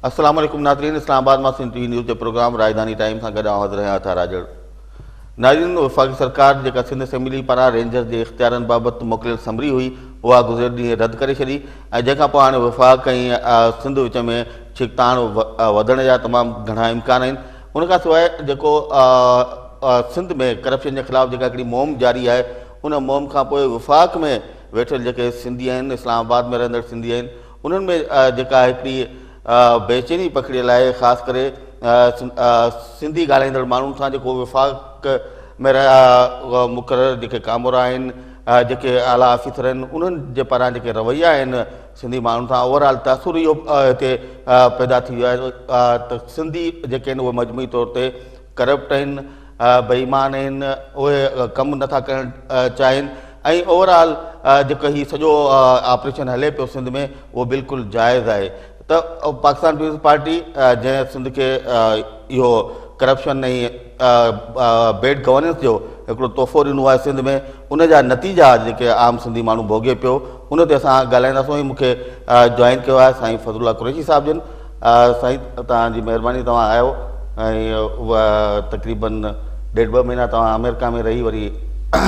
السلام عليڪم ناظرين اسلام آباد مان سنڌ ٽي وي نيوز جي پروگرام راڄڌاني ٽائيم سان گڏ آئون حاضر آهيان عطا راڄڙ ناظرين وفاقي سرڪار جيڪا سنڌ اسيمبلي پاران رينجرز جي اختيارن بابت موڪليل سمري هئي اها گذريل ڏينهن رد ڪري ڇڏي ۽ جنهن کان پوء هاڻي وفاق ۽ سنڌ وچ ۾ ڇڪتاڻ وڌڻ جا تمام گهڻا امڪان آهن ان کان سواء جيڪو سنڌ ۾ ڪرپشن جي خلاف جيڪا هڪڙي مهم جاري آهي ان مهم کان پوء وفاق ۾ ويٺل جيڪي سنڌي آهن اسلام آباد ۾ رهندڙ سنڌي آهن انهن ۾ جيڪا هڪڙي بيچيني پکڙيل آهي خاص ڪري سنڌي ڳالهائيندڙ ماڻهن سان جيڪو وفاق ۾ رهيا مقرر جيڪي ڪامورا آهن جيڪي اعليٰ آفيسر آهن انهن جي پاران جيڪي رويا آهن سنڌي ماڻهن سان اوور آل تاثر اهو هتي پيدا ٿي ويو آهي ته سنڌي جيڪي آهن اهي مجموعي طور تي ڪرپٽ آهن بي ايمان آهن اهي ڪم نٿا ڪرڻ چاهين ۽ اوور آل جيڪو هي سڄو آپريشن هلي پيو سنڌ ۾ اهو بلڪل جائز آهي ته پاڪستان پيپلز پارٽي جنهن سنڌ کي اهو ڪرپشن ۽ بيڊ گورننس جو هڪڙو تحفو ڏنو آهي سنڌ ۾ ان جا نتيجا جيڪي عام سنڌي ماڻهو ڀوڳي پيو ان تي اسان ڳالهائينداسون ۽ مون کي جوائن ڪيو آهي سائين فضل الله قريشي صاحب جن سائين توهان جي مهرباني توهان آيو ۽ تقريبن ڏيڍ ٻه مهينا توهان آمريڪا ۾ رهي وري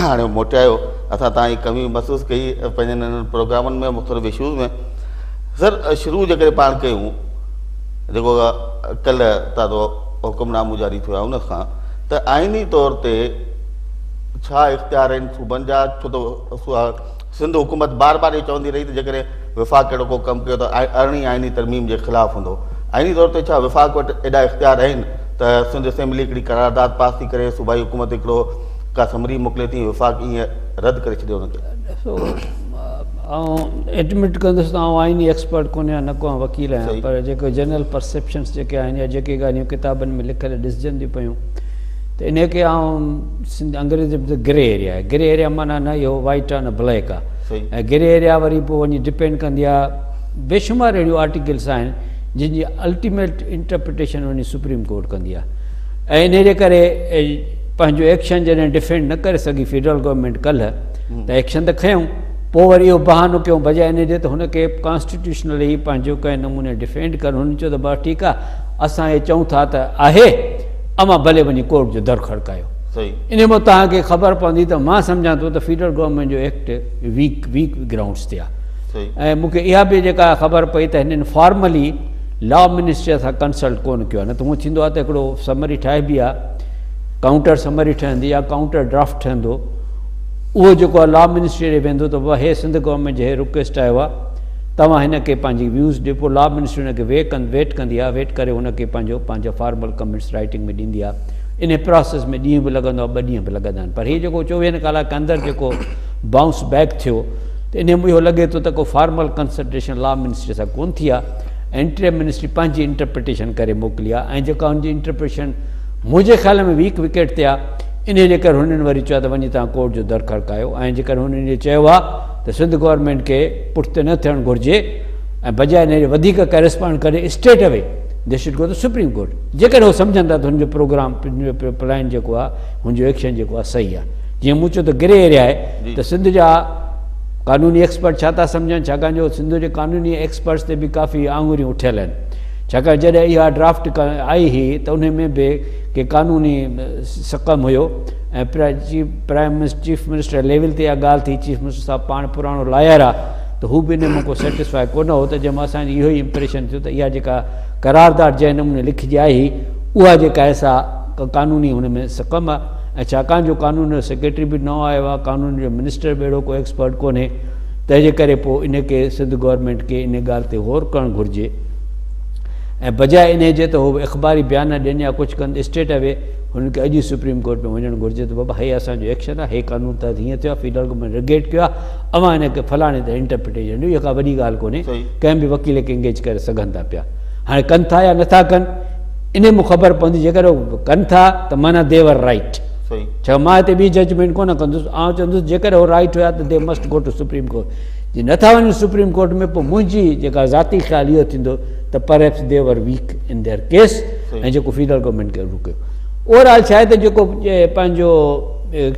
هاڻي موٽيا آهيو اسان توهان جي ڪمي محسوس ڪئي پنهنجن انهن پروگرامن ۾ مختلف اشوز ۾ سر شروع جيڪڏهن پاڻ ڪيون جيڪو ڪلهه تازو حڪم نامو جاري ٿيو آهي ان کان ته آئيني طور تي ڇا اختيار آهن صوبن جا ڇو ته سنڌ حڪومت بار بار اهو چوندي رهي ته جيڪڏهن وفاق اهڙو ڪو ڪم ڪيو ته ارڙهين آئيني ترميم جي خلاف هوندو. آئيني طور تي ڇا وفاق وٽ ايڏا اختيار آهن ته سنڌ اسيمبلي هڪڙي قرارداد پاس ٿي ڪري، صوبائي حڪومت هڪڙو ڪا سمري موڪلي ٿي ۽ وفاق ائين رد ڪري ڇڏي ان کي؟ ڏسو آئون ايڊمٽ ڪندس ته آئون آئيني ايڪسپرٽ ڪونه آهيان نه ڪو آئون وڪيل آهيان پر جيڪو جنرل پرسيپشنس جيڪي آهن يا جيڪي ڳالهيون ڪتابن ۾ لکيل ڏسجن ٿيون پيون ته انهي کي آئون سنڌ انگريزي ۾ گري ايريا آهي گري ايريا معنيٰ نه اهو وائيٽ آهي نه بليڪ آهي ۽ گري ايريا وري پوء وڃي ڊپينڊ ڪندي آهي بيشمار اهڙيون آرٽيڪلس آهن جن جي الٽيميٽ انٽرپريٽيشن وڃي سپريم ڪورٽ ڪندي آهي ۽ انهي جي ڪري پنهنجو ايڪشن جڏهن ڊفينڊ نه ڪري سگهي فيڊرل گورنمينٽ ڪلهه ته ايڪشن ته کنيو پوء وري اهو بهانو ڪيو بجاء انهي جي ته هن کي ڪانسٽيٽيوشنلي پنهنجو ڪنهن نموني ڊفينڊ ڪرڻ هن چيو ته بس ٺيڪ آهي اسان هي چئون ٿا ته آهي اوهان ڀلي وڃي ڪورٽ جو در کڙڪايو. انهي مان توهان کي خبر پوندي ته مان سمجهان ٿو ته فيڊرل گورنمينٽ جو ايڪٽ ويڪ ويڪ گرائونڊس تي آهي ۽ مون کي اها به جيڪا خبر پئي ته هنن فارملي لا منسٽري سان ڪنسلٽ ڪونه ڪيو آهي نه ته هونء ٿيندو آهي ته هڪڙو سمري ٺاهبي آهي ڪائونٽر سمري ٺهندي يا ڪائونٽر ڊرافٽ ٺهندو اهو جيڪو آهي لا منسٽري ڏي ويندو ته بابا هي سنڌ گورنمينٽ جي هي رڪويسٽ آيو آهي توهان هن کي پنهنجي ويوز ڏيو پوء لا منسٽري هن کي وي ڪن ويٽ ڪندي آهي ويٽ ڪري هن کي پنهنجو پنهنجا فارمل ڪمينٽس رائٽنگ ۾ ڏيندي آهي انهي پراسيس ۾ ڏينهن به لڳندو آهي ٻه ڏينهن به لڳندا آهن پر هي جيڪو چوويهن ڪلاڪ اندر جيڪو بائونس بيڪ ٿيو ته انهي ۾ اهو لڳي ٿو ته ڪو فارمل ڪنسلٽيشن لا منسٽري سان ڪون ٿي آهي ۽ انٽريئر منسٽري پنهنجي انٽرپريٽيشن ڪري موڪلي آهي ۽ جيڪا هن جي انٽرپريٽيشن منهنجي خيال ۾ ويڪ وڪيٽ تي آهي انهي جي ڪري هنن وري چيو ته وڃي توهان ڪورٽ جو در کڙڪايو ۽ جيڪڏهن هنن اهو چيو آهي ته سنڌ گورنمينٽ کي پٺتي نه ٿيڻ گهرجي ۽ بجاء انهي جي وڌيڪ ڪريسپانڊ ڪري straight away they should go to supreme court جيڪڏهن هو سمجهن ٿا ته هن جو پروگرام هن جو پلان جيڪو آهي هن جو ايڪشن جيڪو آهي صحيح آهي جيئن مون چيو ته گري ايريا آهي ته سنڌ جا قانوني ايڪسپرٽ ڇا ٿا سمجهن ڇاڪاڻ جو سنڌ جي قانوني ايڪسپرٽس تي به ڪافي آڱريون اٺيل آهن ڇاڪاڻ جڏهن اها ڊرافٽ آئي هئي ته ان ۾ به ڪي قانوني سقم هيو ۽ پرائم چيف منسٽر ليول تي اها ڳالهه ٿي چيف منسٽر صاحب پاڻ پراڻو لائر آهي ته هو به ان مان ڪو سيٽسفائي ڪونه هو ته جنهن مان اسان جو اهو ئي امپريشن ٿيو ته اها جيڪا قرارداد جنهن نموني لکجي آئي هئي اها جيڪا آهي سا قانوني هن ۾ سقم آهي ۽ ڇاڪاڻ جو قانون جو سيڪريٽري به نئون آيو آهي قانون جو منسٽر به اهڙو ڪو ايڪسپرٽ ڪونهي تنهن جي ڪري پوء ان کي سنڌ گورنمينٽ کي ان ڳالهه تي غور ڪرڻ گهرجي ۽ بجاء انهي جي ته هو اخباري بيان ڏين يا ڪجهه ڪن اسٽريٽ اوي هنن کي اڄ ئي سپريم ڪورٽ ۾ وڃڻ گهرجي ته بابا هي اسان جو ايڪشن آهي هي قانون تحت هيئن ٿيو آهي فيڊرل گورنمينٽ رگريٽ ڪيو آهي اوهان هن کي فلاڻي تي انٽرپريٽيشن ڏيو اها ڪا وڏي ڳالهه ڪونهي ڪنهن به وڪيل کي انگيج ڪري سگهن ٿا پيا هاڻي ڪن ٿا يا نٿا ڪن انهي مون خبر پوندي جيڪڏهن هو ڪن ٿا ته معنيٰ the were right ڇا مان هتي ٻي ججمينٽ ڪونه ڪندس آئون چوندس جيڪڏهن هو رائٽ هيا ته they must go to supreme court جي نٿا وڃن سپريم ڪورٽ ۾ پوء منهنجي جيڪا ذاتي خيال اهو ٿيندو ته perhaps they were weak in their case ۽ جيڪو فيڊرل گورنمينٽ کي روڪيو اوور آل ڇا آهي ته جيڪو پنهنجو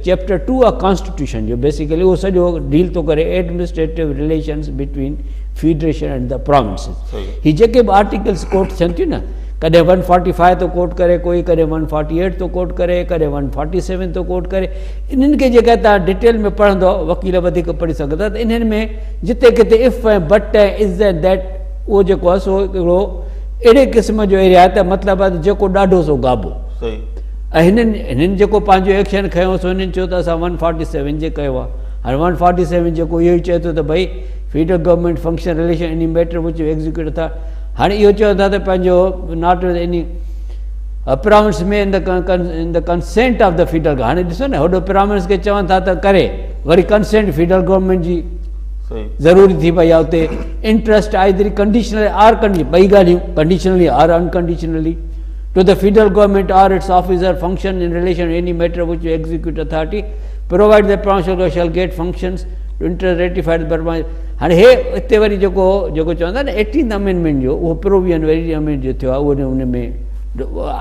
چيپٽر ٽو آ ڪانسٽيٽيوشن جو بيسيڪلي اهو سڄو ڊيل ٿو ڪري administrative relations between Federation and the provinces. هي جيڪي به آرٽيڪلز ڪوٽ ٿين ٿيون نه، ڪڏهن ون فارٽي فائيو ٿو ڪوٽ ڪري ڪوئي، ڪڏهن ون فارٽي ايٽ ٿو ڪوٽ ڪري، ڪڏهن ون فارٽي سيون ٿو ڪوٽ ڪري، انهن کي جيڪڏهن توهان ڊيٽيل ۾ پڙهندؤ، وڪيل وڌيڪ پڙهي سگهندا ته انهن ۾ جتي ڪٿي if ۽ but ۽ is ۽ that اهو جيڪو آهي سو هڪڙو اهڙي قسم جو ايريا آهي ته مطلب آهي ته جيڪو ڏاڍو سو گابو. ۽ هنن هنن جيڪو پنهنجو ايڪشن کنيو سو هنن چيو ته اسان ون فارٽي سيون جي ڪيو آهي. هاڻي ون فارٽي سيون جيڪو اهو ئي چئي ٿو ته ڀئي federal government function relation any matter which execute اٿا هاڻي اهو چون ٿا ته پنهنجو not with any province ۾ in the consent of the federal هاڻي ڏسو نه هوڏو پراونس کي چون ٿا ته ڪري وري ڪنسينٽ فيڊرل گورنمينٽ جي ضروري ٿي پئي آهي اتي انٽرسٽ آئدري ڪنڊيشنل آر ڪنڊيشن ٻئي ڳالهيون conditionally or unconditionally to the federal government or its officer function in relation any matter which execute authority provide the provincial shall get functions to inter ratified Burma هاڻي هي اتي وري جيڪو جيڪو چوندا نه eighteenth amendment جو اهو پروويزن وري امينڊ جو ٿيو آهي اهو ان ۾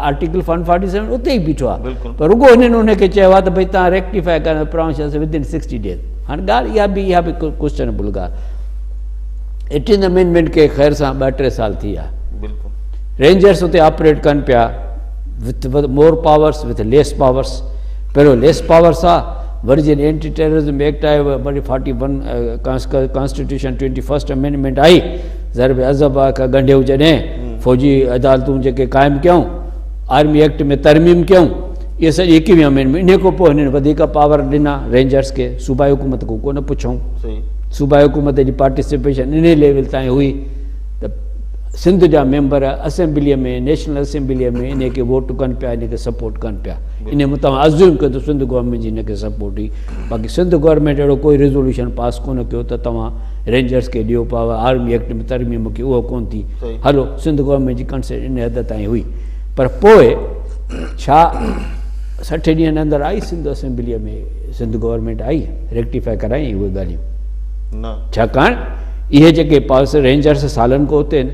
آرٽيڪل 147 اتي ئي بيٺو آهي پر رڳو هنن ان کي چيو آهي ته ڀئي تان ريڪٽيفائي ڪرڻ پراونشل ود ان 60 ڊيز. هاڻي ڳالهه اها به اها به ڪوشچنبل ڳالهه. ايٽينٿ امينڊمينٽ کي خير سان ٻه ٽي سال ٿي ويا، رينجرس اتي آپريٽ ڪن پيا with more powers with less powers. پهريون ليس پاورس آ، وري جڏهن اينٽي ٽيررزم ايڪٽ آيو، وري forty one constitution twenty first amendment آئي، ضرب عضب کان ڳنڍيو جڏهن فوجي عدالتون جيڪي قائم ڪيائون، آرمي ايڪٽ ۾ ترميم ڪيائون، اهي سڄي ايڪويهين امينڊمينٽ، انهي کان پوء هنن وڌيڪ پاور ڏنا رينجرس کي، صوبائي حڪومت کان ڪونه پڇيائون. صوبائي حڪومت جي پارٽيسپيشن انهي ليول تائين هئي ته سنڌ جا ميمبر اسيمبليء ۾ نيشنل اسيمبليء ۾ انهي کي ووٽ ڪن پيا، انهي کي سپورٽ ڪن پيا. انهي مان توهان ازيوم ڪيو ته سنڌ گورنمينٽ جي هن کي سپورٽ هئي، باقي سنڌ گورنمينٽ اهڙو ڪوئي ريزوليوشن پاس ڪونه ڪيو ته توهان رينجرس کي ڏيو پاور، آرمي ايڪٽ ۾ ترميم ڪيو، اهو ڪونه ٿي. هلو سنڌ گورنمينٽ جي ڪنسينٽ انهي حد تائين هئي، پر پوء ڇا 60 ڏينهن اندر آئي سنڌ اسيمبليء ۾ سنڌ گورنمينٽ آئي ريڪٽيفائي ڪرايائين اهي ڳالهيون؟ نه. ڇاڪاڻ اهي جيڪي پاس رينجرس سالن کان اتي آهن،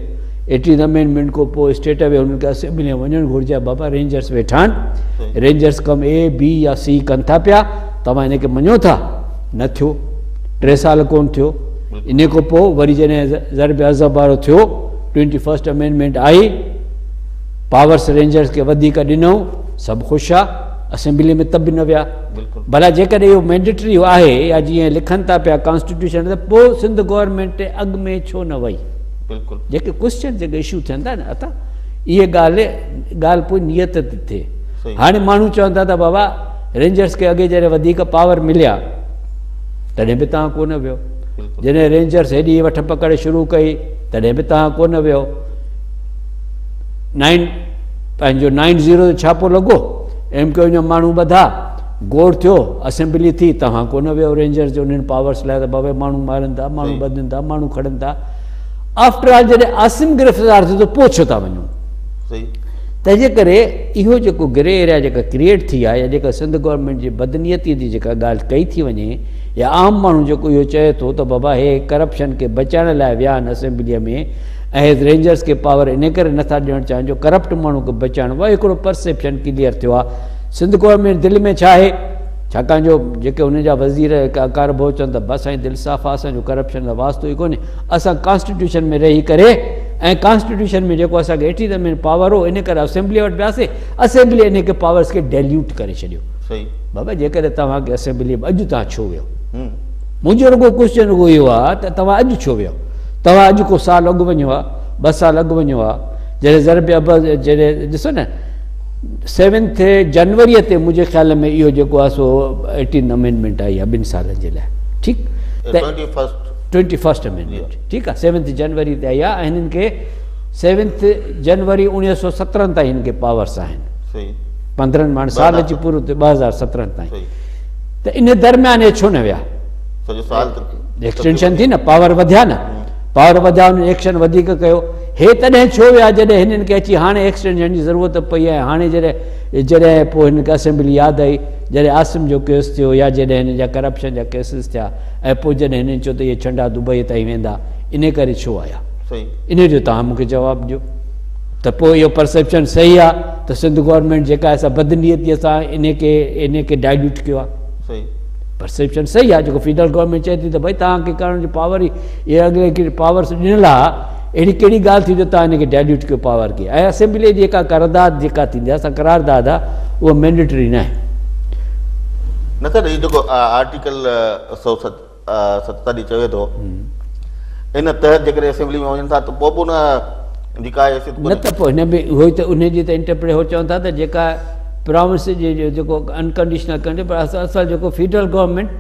ايٽينٿ امينڊمينٽ کان پوء اسٽيٽ اوي انهن کي اسيمبلي ۾ وڃڻ گهرجي ها، بابا رينجرس ويٺا آهن، رينجرس ڪم اي بي يا سي ڪن ٿا پيا، توهان ان کي مڃو ٿا؟ نه ٿيو، 3 سال ڪونه ٿيو. ان کان پوء وري جڏهن ضرب عضب وارو ٿيو، ٽوئنٽي فرسٽ امينڊمينٽ آئي، پاورس رينجرس کي وڌيڪ ڏنو، سڀ خوش ها، اسيمبلي ۾ ته به نه ويا. ڀلا جيڪڏهن اهو مينڊيٽري آهي يا جيئن لکن ٿا پيا ڪانسٽيٽيوشن ته پوء سنڌ گورنمينٽ اڳ ۾ ڇو نه وئي؟ جيڪي ڪوشچن جيڪي اشو ٿين ٿا نه اتا اهي ڳالهه ڳالهه پوء نيت تي ٿئي. هاڻي ماڻهو چون ٿا ته بابا رينجرس کي اڳي جڏهن وڌيڪ پاور مليا تڏهن به توهان ڪونه ويو، جڏهن رينجرس هيڏي وٺ پڪڙ شروع ڪئي تڏهن به توهان ڪونه ويو. نائن پنهنجو نائن زيرو جو ڇاپو لڳو، ايم ڪيو ايم جا ماڻهو ٻڌا، گوڙ ٿيو، اسيمبلي ٿي، توهان ڪونه ويو رينجرز جي انهن پاورس لاء ته بابا ماڻهو مارن ٿا، ماڻهو ٻڌن ٿا، ماڻهو کڻن ٿا. آفٽر آل جڏهن عاصم گرفتار ٿيو ته پوء ڇو ٿا وڃو؟ تنهنجي ڪري اهو جيڪو گري ايريا جيڪا ڪريئيٽ ٿي آهي يا جيڪا سنڌ گورنمينٽ جي بدنيتي جي جيڪا ڳالهه ڪئي ٿي وڃي يا عام ماڻهو جيڪو اهو چئي ٿو ته بابا هي ڪرپشن کي بچائڻ لاء ويا آهن اسيمبليء ۾ ۽ رينجرز کي پاور انهي ڪري نٿا ڏيڻ چاهين جو ڪرپٽ ماڻهو کي بچائڻو آهي هڪڙو پرسيپشن ڪليئر ٿيو آهي سنڌ گورنمينٽ دل ۾ ڇا آهي ڇاڪاڻ جو جيڪي انهن جا وزير ڪاربو چون ته بس سائين دل صاف آهي اسان جو ڪرپشن سان واسطو ئي ڪونهي اسان ڪانسٽيٽيوشن ۾ رهي ڪري ۽ ڪانسٽيٽيوشن ۾ جيڪو اسان کي ايٽينٿ امينڊمينٽ پاور هو ان ڪري اسيمبلي وٽ وياسي اسيمبلي ان کي پاورز کي ڊيليوٽ ڪري ڇڏيو. بابا جيڪڏهن توهان کي اسيمبلي ۾ اڄ توهان ڇو ويو؟ منهنجو رڳو ڪوشچن رڳو اهو آهي ته توهان اڄ ڇو ويو؟ توهان اڄ ڪو سال اڳ وڃو ها، ٻه سال اڳ وڃو ها، جڏهن ضرب عبث جڏهن ڏسو نه سيونٿ جنوريء تي منهنجي خيال ۾ اهو جيڪو آهي سو ايٽينٿ امينڊمينٽ آئي آهي ٻن سالن جي لاء ٺيڪ ته ٽوئنٽي فرسٽ امينڊمينٽ ٺيڪ آهي سيونٿ جنوري تي آئي آهي ۽ هنن کي سيونٿ جنوري 1917 تائين هن کي پاورس آهن پندرهن ماڻ سال اچي پورو ٿيو 2017 تائين ته ان درميان هي ڇو نه ويا؟ سڄو سال ايڪسٽينشن ٿي نه پاور وڌيا نه پاور وڌيا انهن ايڪشن وڌيڪ ڪيو هي تڏهن ڇو ويا جڏهن هنن کي اچي هاڻي ايڪسٽينشن جي ضرورت پئي ۽ هاڻي جڏهن جڏهن پوء هنن کي اسيمبلي ياد آئي جڏهن عاصم جو ڪيس ٿيو يا جڏهن هنن جا ڪرپشن جا ڪيسز ٿيا ۽ پوء جڏهن هنن چيو ته اهي ڇنڊا دبئي تائين ويندا انهي ڪري ڇو آيا انهي جو توهان مون کي جواب ڏيو ته پوء اهو پرسيپشن صحيح آهي ته سنڌ گورنمينٽ جيڪا آهي سا بدنيتي سان انهي کي انهي کي ڊائليوٽ ڪيو آهي. پرسيپشن صحيح آهي جيڪو فيڊرل گورنمينٽ چئي ٿي ته ڀئي توهان کي ڪرڻ جي پاور ئي اهي اڳلي کي پاورس ڏنل آهي اهڙي ڪهڙي ڳالهه ٿي جو توهان هن کي ڊائليوٽ ڪيو پاور کي ۽ اسيمبلي جي جيڪا قرارداد جيڪا ٿيندي آهي سا قرارداد آهي اها مينڊيٽري نه آهي. نه سر هي جيڪو آرٽيڪل 147 چوي ٿو ان تحت جيڪڏهن اسيمبلي ۾ وڃن ٿا ته پوء به ان جي ڪا حيثيت نه ته پوء هن به اهو ئي ته ان جي ته انٽرپريٽ هو چون ٿا ته جيڪا پراونس جي جيڪو انڪنڊيشنل ڪنڊي پر اصل جيڪو فيڊرل گورنمينٽ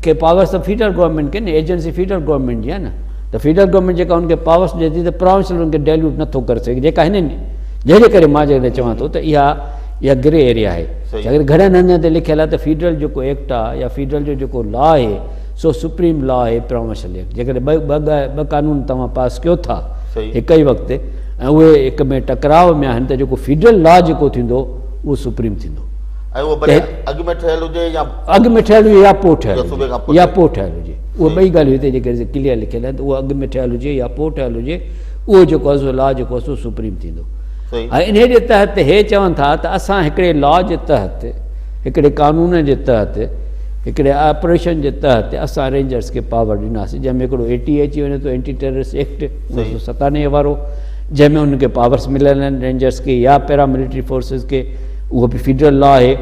کي پاورس ته فيڊرل گورنمينٽ کي نه ايجنسي فيڊرل گورنمينٽ جي آهي نه ته فيڊرل گورنمينٽ جيڪا ان کي پاورس ڏئي ٿي ته پراونس ان کي ڊائليوٽ نٿو ڪري سگهي جيڪا هنن جنهن جي ڪري مان جيڪڏهن چوان ٿو ته اها اها گري ايريا آهي جيڪڏهن گهڻن هنڌن تي لکيل آهي ته فيڊرل جيڪو ايڪٽ آهي يا فيڊرل جو جيڪو لا آهي سو سپريم لا آهي پراونشل ايڪٽ جيڪڏهن ٻه ٻه ٻه قانون توهان پاس ڪيو ٿا هڪ ئي وقت ۽ اهي هڪ ۾ ٽڪراء ۾ آهن ته جيڪو فيڊرل لا جيڪو ٿيندو اهو سپريم ٿيندو. ۽ اهو ڀلي اڳ ۾ ٺهيل هجي يا اڳ ۾ ٺهيل هجي يا پوء ٺهيل هجي يا پوء ٺهيل هجي اهي ٻئي ڳالهيون هتي جيڪي ڪليئر لکيل آهن ته اهو اڳ ۾ ٺهيل هجي يا پوء ٺهيل هجي اهو جيڪو آهي سو لا جيڪو آهي سو سپريم ٿيندو. ۽ انهي جي تحت هي چون ٿا ته اسان هڪڙي لا جي تحت هڪڙي قانون جي تحت هڪڙي آپريشن جي تحت اسان رينجرس کي پاور ڏناسين جنهن ۾ هڪڙو اي ٽي اچي وڃي ٿو اينٽي ٽيررسٽ ايڪٽ 1997 وارو جنهن ۾ انهن کي پاورس مليل آهن رينجرس کي يا پيرا ملٽري فورسز کي اهو به فيڊرل لا آهي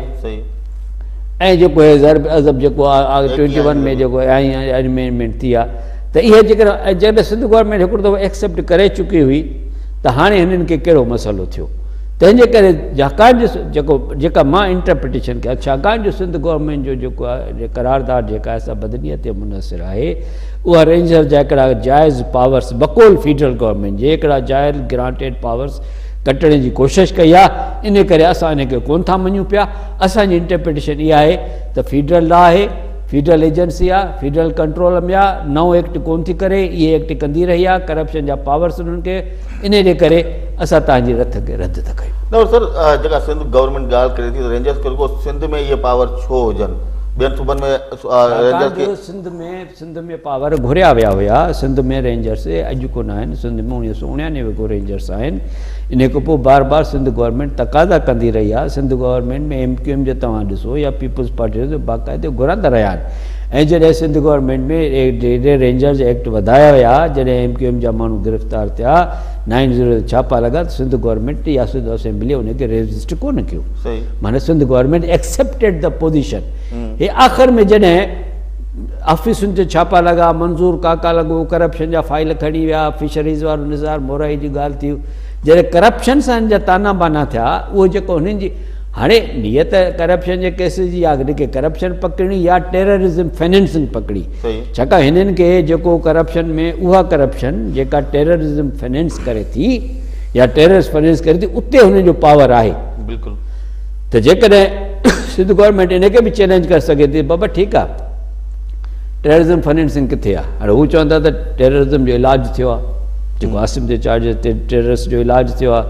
۽ جيڪو هي ضرب عضب جيڪو 21 ۾ جيڪو امينڊمينٽ ٿي آهي ته اهي جيڪڏهن جڏهن سنڌ گورنمينٽ هڪڙو دفعو ايڪسيپٽ ڪري چڪي هئي ته هاڻي هنن کي ڪهڙو مسئلو ٿيو تنهن جي ڪري ڇاڪاڻ جو جيڪو جيڪا مان انٽرپريٽيشن ڪيا ڇاڪاڻ جو سنڌ گورنمينٽ جو جيڪو آهي قرارداد جيڪا آهي سا بدنيت تي منحصر آهي اها رينجر جا هڪڙا جائز پاورس بقول فيڊرل گورنمينٽ جي هڪڙا جائز گرانٽيڊ پاورس ڪٽڻ جي ڪوشش ڪئي آهي ان ڪري اسان ان کي ڪون ٿا مڃون پيا اسان جي انٽرپريٽيشن اها آهي ته فيڊرل لا آهي فيڊرل ايجنسي آهي فيڊرل ڪنٽرول ۾ آهي نئون ايڪٽ ڪون ٿي ڪري اهي ايڪٽ ڪندي رهي آهي ڪرپشن جا پاورس انهن کي انهي جي ڪري اسان توهان جي رٿ کي رد ٿا ڪيون. نه سر جيڪا سنڌ گورنمينٽ ڳالهه ڪري ٿي ته رينجرز کي رڳو سنڌ ۾ اهي پاور ڇو هجن ٻين صوبن ۾ رينجرز کي. سنڌ ۾ سنڌ ۾ پاور گهريا ويا هيا سنڌ ۾ رينجرس اڄ ڪونه آهن سنڌ ۾ 1999 کان رينجرس آهن انهي کان پوء بار بار سنڌ گورنمينٽ تقاضا ڪندي رهي آهي Sindh government ۾ M Q M جو توهان ڏسو يا پيپلز پارٽي جو باقاعدي گهرندا رهيا آهن ۽ جڏهن سنڌ گورنمينٽ ۾ رينجرز ايڪٽ وڌايا ويا جڏهن ايم ڪيو ايم جا ماڻهو گرفتار ٿيا نائن زيرو تي ڇاپا لڳا ته سنڌ گورنمينٽ يا سنڌ اسيمبلي ان کي ريزسٽ ڪونه ڪيو معنی Sindh government accepted the position هي آخر ۾ جڏهن آفيسن تي ڇاپا لڳا منظور ڪاڪا لڳو ڪرپشن جا فائل کڻي ويا فشريز وارو نثار مورائي جي ڳالهه ٿي جڏهن ڪرپشن سان هن جا تانا بانا ٿيا اهو جيڪو هنن جي هاڻي نيت ڪرپشن جي ڪيسز جي يا هن کي ڪرپشن پڪڙڻي يا ٽيررزم فنانسنگ پڪڙي ڇاڪاڻ هنن کي جيڪو ڪرپشن ۾ اها ڪرپشن جيڪا ٽيررزم فنانس ڪري ٿي يا ٽيررسٽ فنانس ڪري ٿي اتي هنن جو پاور آهي بلڪل ته جيڪڏهن سنڌ گورنمينٽ ان کي به چئلينج ڪري سگهي ٿي بابا ٺيڪ آهي ٽيررزم فنانسنگ ڪٿي آهي هاڻي هو چون ٿا ته ٽيررزم جو علاج ٿيو آهي جيڪو عاصم تي چارج ٽيررسٽ جو علاج ٿيو آهي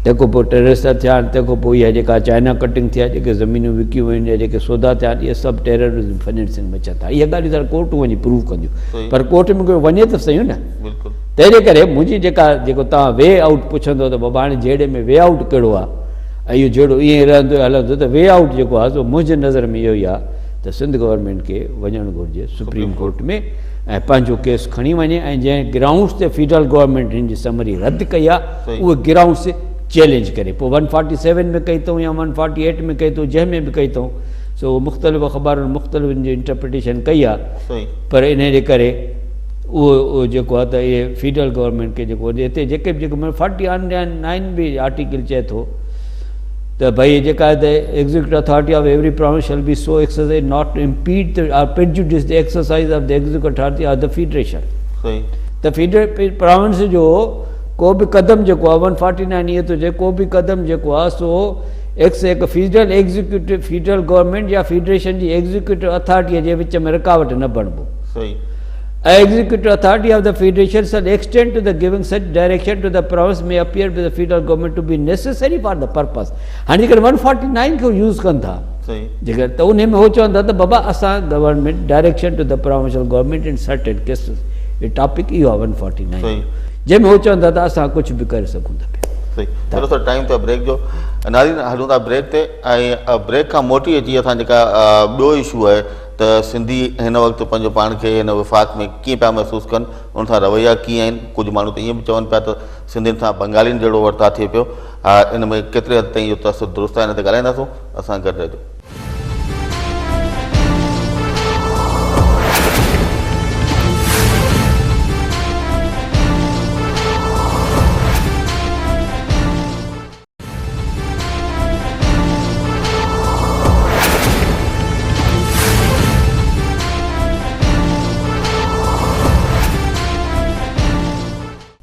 تنهن کان پوء ٽيررسٽ ٿيا آهن تنهن کان پوء اها جيڪا چائنا ڪٽنگ ٿي آهي جيڪي زمينون وڪيون ويون يا جيڪي سودا ٿيا آهن اهي سڀ ٽيررزم فنانسنگ ۾ اچن ٿا اهي ڳالهيون ته ڪورٽون وڃي پروو ڪنديون پر ڪورٽ ۾ ڪوئي وڃي ته صحيح نه تنهن جي ڪري منهنجي جيڪا جيڪو توهان وي آئوٽ پڇندو ته بابا هاڻي جهيڙي ۾ وي آئوٽ ڪهڙو آهي ۽ اهو جهيڙو ائين ئي رهندو هلندو ته وي آئوٽ جيڪو آهي سو منهنجي نظر ۾ اهو ئي آهي ته سنڌ گورنمينٽ کي وڃڻ گهرجي سپريم ڪورٽ ۾ ۽ پنهنجو ڪيس کڻي وڃي ۽ جنهن گرائونڊس تي فيڊرل گورنمينٽ هن جي سمري رد ڪئي آهي اهي گرائونڊس چئلينج ڪري پوء ون فارٽي سيون ۾ ڪئي اٿئون يا ون فارٽي ايٽ ۾ ڪئي اٿئون جنهن ۾ به ڪئي اٿئون سو مختلف اخبارن مختلف ان جي انٽرپريٽيشن ڪئي آهي پر ان جي ڪري اهو جيڪو آهي ته اهي فيڊرل گورنمينٽ کي جيڪو هتي جيڪي به جيڪو فارٽي نائن به آرٽيڪل چئي ٿو ته ڀئي جيڪا آهي ته executive authority of every province shall be so exercise not to impede or prejudice the exercise of the executive authority of the federation. صحيح. ته فيڊرل پراونس جو ڪو به قدم جيڪو آهي ون فارٽي نائن ائين ٿو چئي ڪو به قدم جيڪو آهي سو ايڪس هڪ فيڊرل ايگزيڪيوٽو فيڊرل گورنمينٽ يا فيڊريشن جي ايگزيڪيوٽو اٿارٽي جي وچ ۾ رڪاوٽ نه بڻبو. صحيح. Executive authority of the federation shall extend to the giving such direction to the province may appear to the federal government to be necessary for the purpose. هاڻي جيڪڏهن one forty nine کي use ڪن ٿا جيڪڏهن ته انهي ۾ هو چون ٿا ته بابا اسان government direction to the provincial government in certain cases he topic اهو آهي ون فارٽي نائن جنهن ۾ هو چون ٿا ته اسان ڪجهه به ڪري سگهون ٿا پيا. صحيح چلو سر ٽائيم ٿيو بريڪ جو ناظرين هلون ٿا بريڪ تي ۽ بريڪ کان موٽي اچي اسان جيڪا ٻيو اشو آهي ته ته سنڌي هن وقت پنهنجو پاڻ کي هن وفاق ۾ ڪيئن پيا محسوس ڪن، ان سان رويا ڪيئن آهن، ڪجهه ماڻهو ته ائين به چون پيا ته سنڌين سان بنگالين جهڙو ورتاء ٿئي پيو، ها ان ۾ ڪيتري حد تائين اهو تاثر درست آهي ان تي ڳالهائينداسون، اسان سان گڏ رهجو.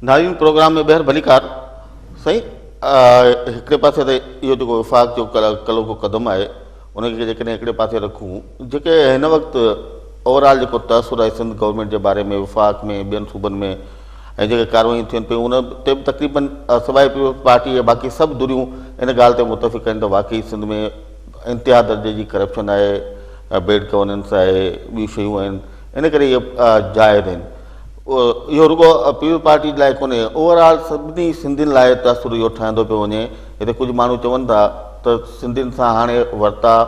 ناظرين پروگرام ۾ ٻيهر ڀليڪار سائين هڪڙي پاسي ته اهو جيڪو وفاق جو ڪلهوڪو قدم آهي ان کي جيڪڏهن هڪڙي پاسي رکون جيڪي هن وقت اوور آل جيڪو تاثر آهي سنڌ گورنمينٽ جي باري ۾ وفاق ۾ ٻين صوبن ۾ ۽ جيڪي ڪارروائيون ٿين پيون ان تي به تقريبن سواء پيپلز پارٽي جي باقي سڀ ڌريون ان ڳالهه تي متفق آهن ته واقعي سنڌ ۾ انتها درجي جي ڪرپشن آهي، بيڊ گورننس آهي، ٻيون شيون آهن ان ڪري اهي جائز آهن. اهو رڳو پيپلز پارٽي لاء ڪونهي اوور آل سڀني سنڌين لاء تاثر اهو ٺهندو پيو وڃي. هتي ڪجهه ماڻهو چون ٿا ته سنڌين سان هاڻي ورتاء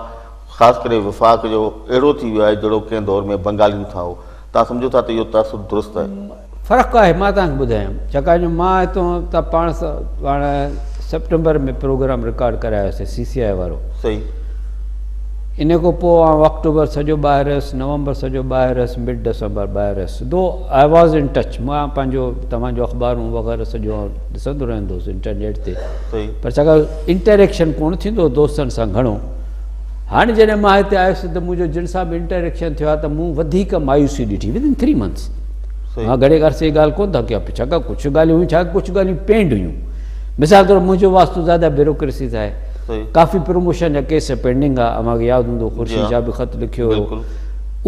خاص ڪري وفاق جو اهڙو ٿي ويو آهي جهڙو ڪنهن دور ۾ بنگالين سان هو. توهان سمجهو ٿا ته اهو تاثر درست آهي؟ فرق آهي مان توهان کي ٻڌايان ڇاڪاڻ جو مان هتون ته پاڻ پاڻ سيپٽمبر ۾ پروگرام رڪارڊ ڪرايوسي سي سي آء وارو صحيح ان کان پوء آئون آڪٽوبر سڄو ٻاهر رهيس نومبر سڄو ٻاهر رهيس مڊ ڊسمبر ٻاهر رهيس دو I was in touch مان پنهنجو توهان جو اخبارون وغيره سڄو ڏسندو رهندو هوس انٽرنيٽ تي پر ڇاڪاڻ انٽريڪشن ڪونه ٿيندو هو دوستن سان گهڻو هاڻي جڏهن مان هتي آيس ته منهنجو جن سان به انٽريڪشن ٿيو آهي ته مون وڌيڪ مايوسي ڏٺي ود ان ٿري منٿس مان گهڻي عرصي جي ڳالهه ڪونه ٿو ڪيان ڇاڪاڻ ڪجهه ڳالهيون هيون ڇاڪاڻ ڪجهه ڳالهيون پينڊ هيون مثال طور منهنجو واسطو زياده بيوروڪريسي سان آهي ڪافي پروموشن جا ڪيس پينڊنگ آهي اوهان کي ياد هوندو خورشيد شاهه به خط لکيو هيو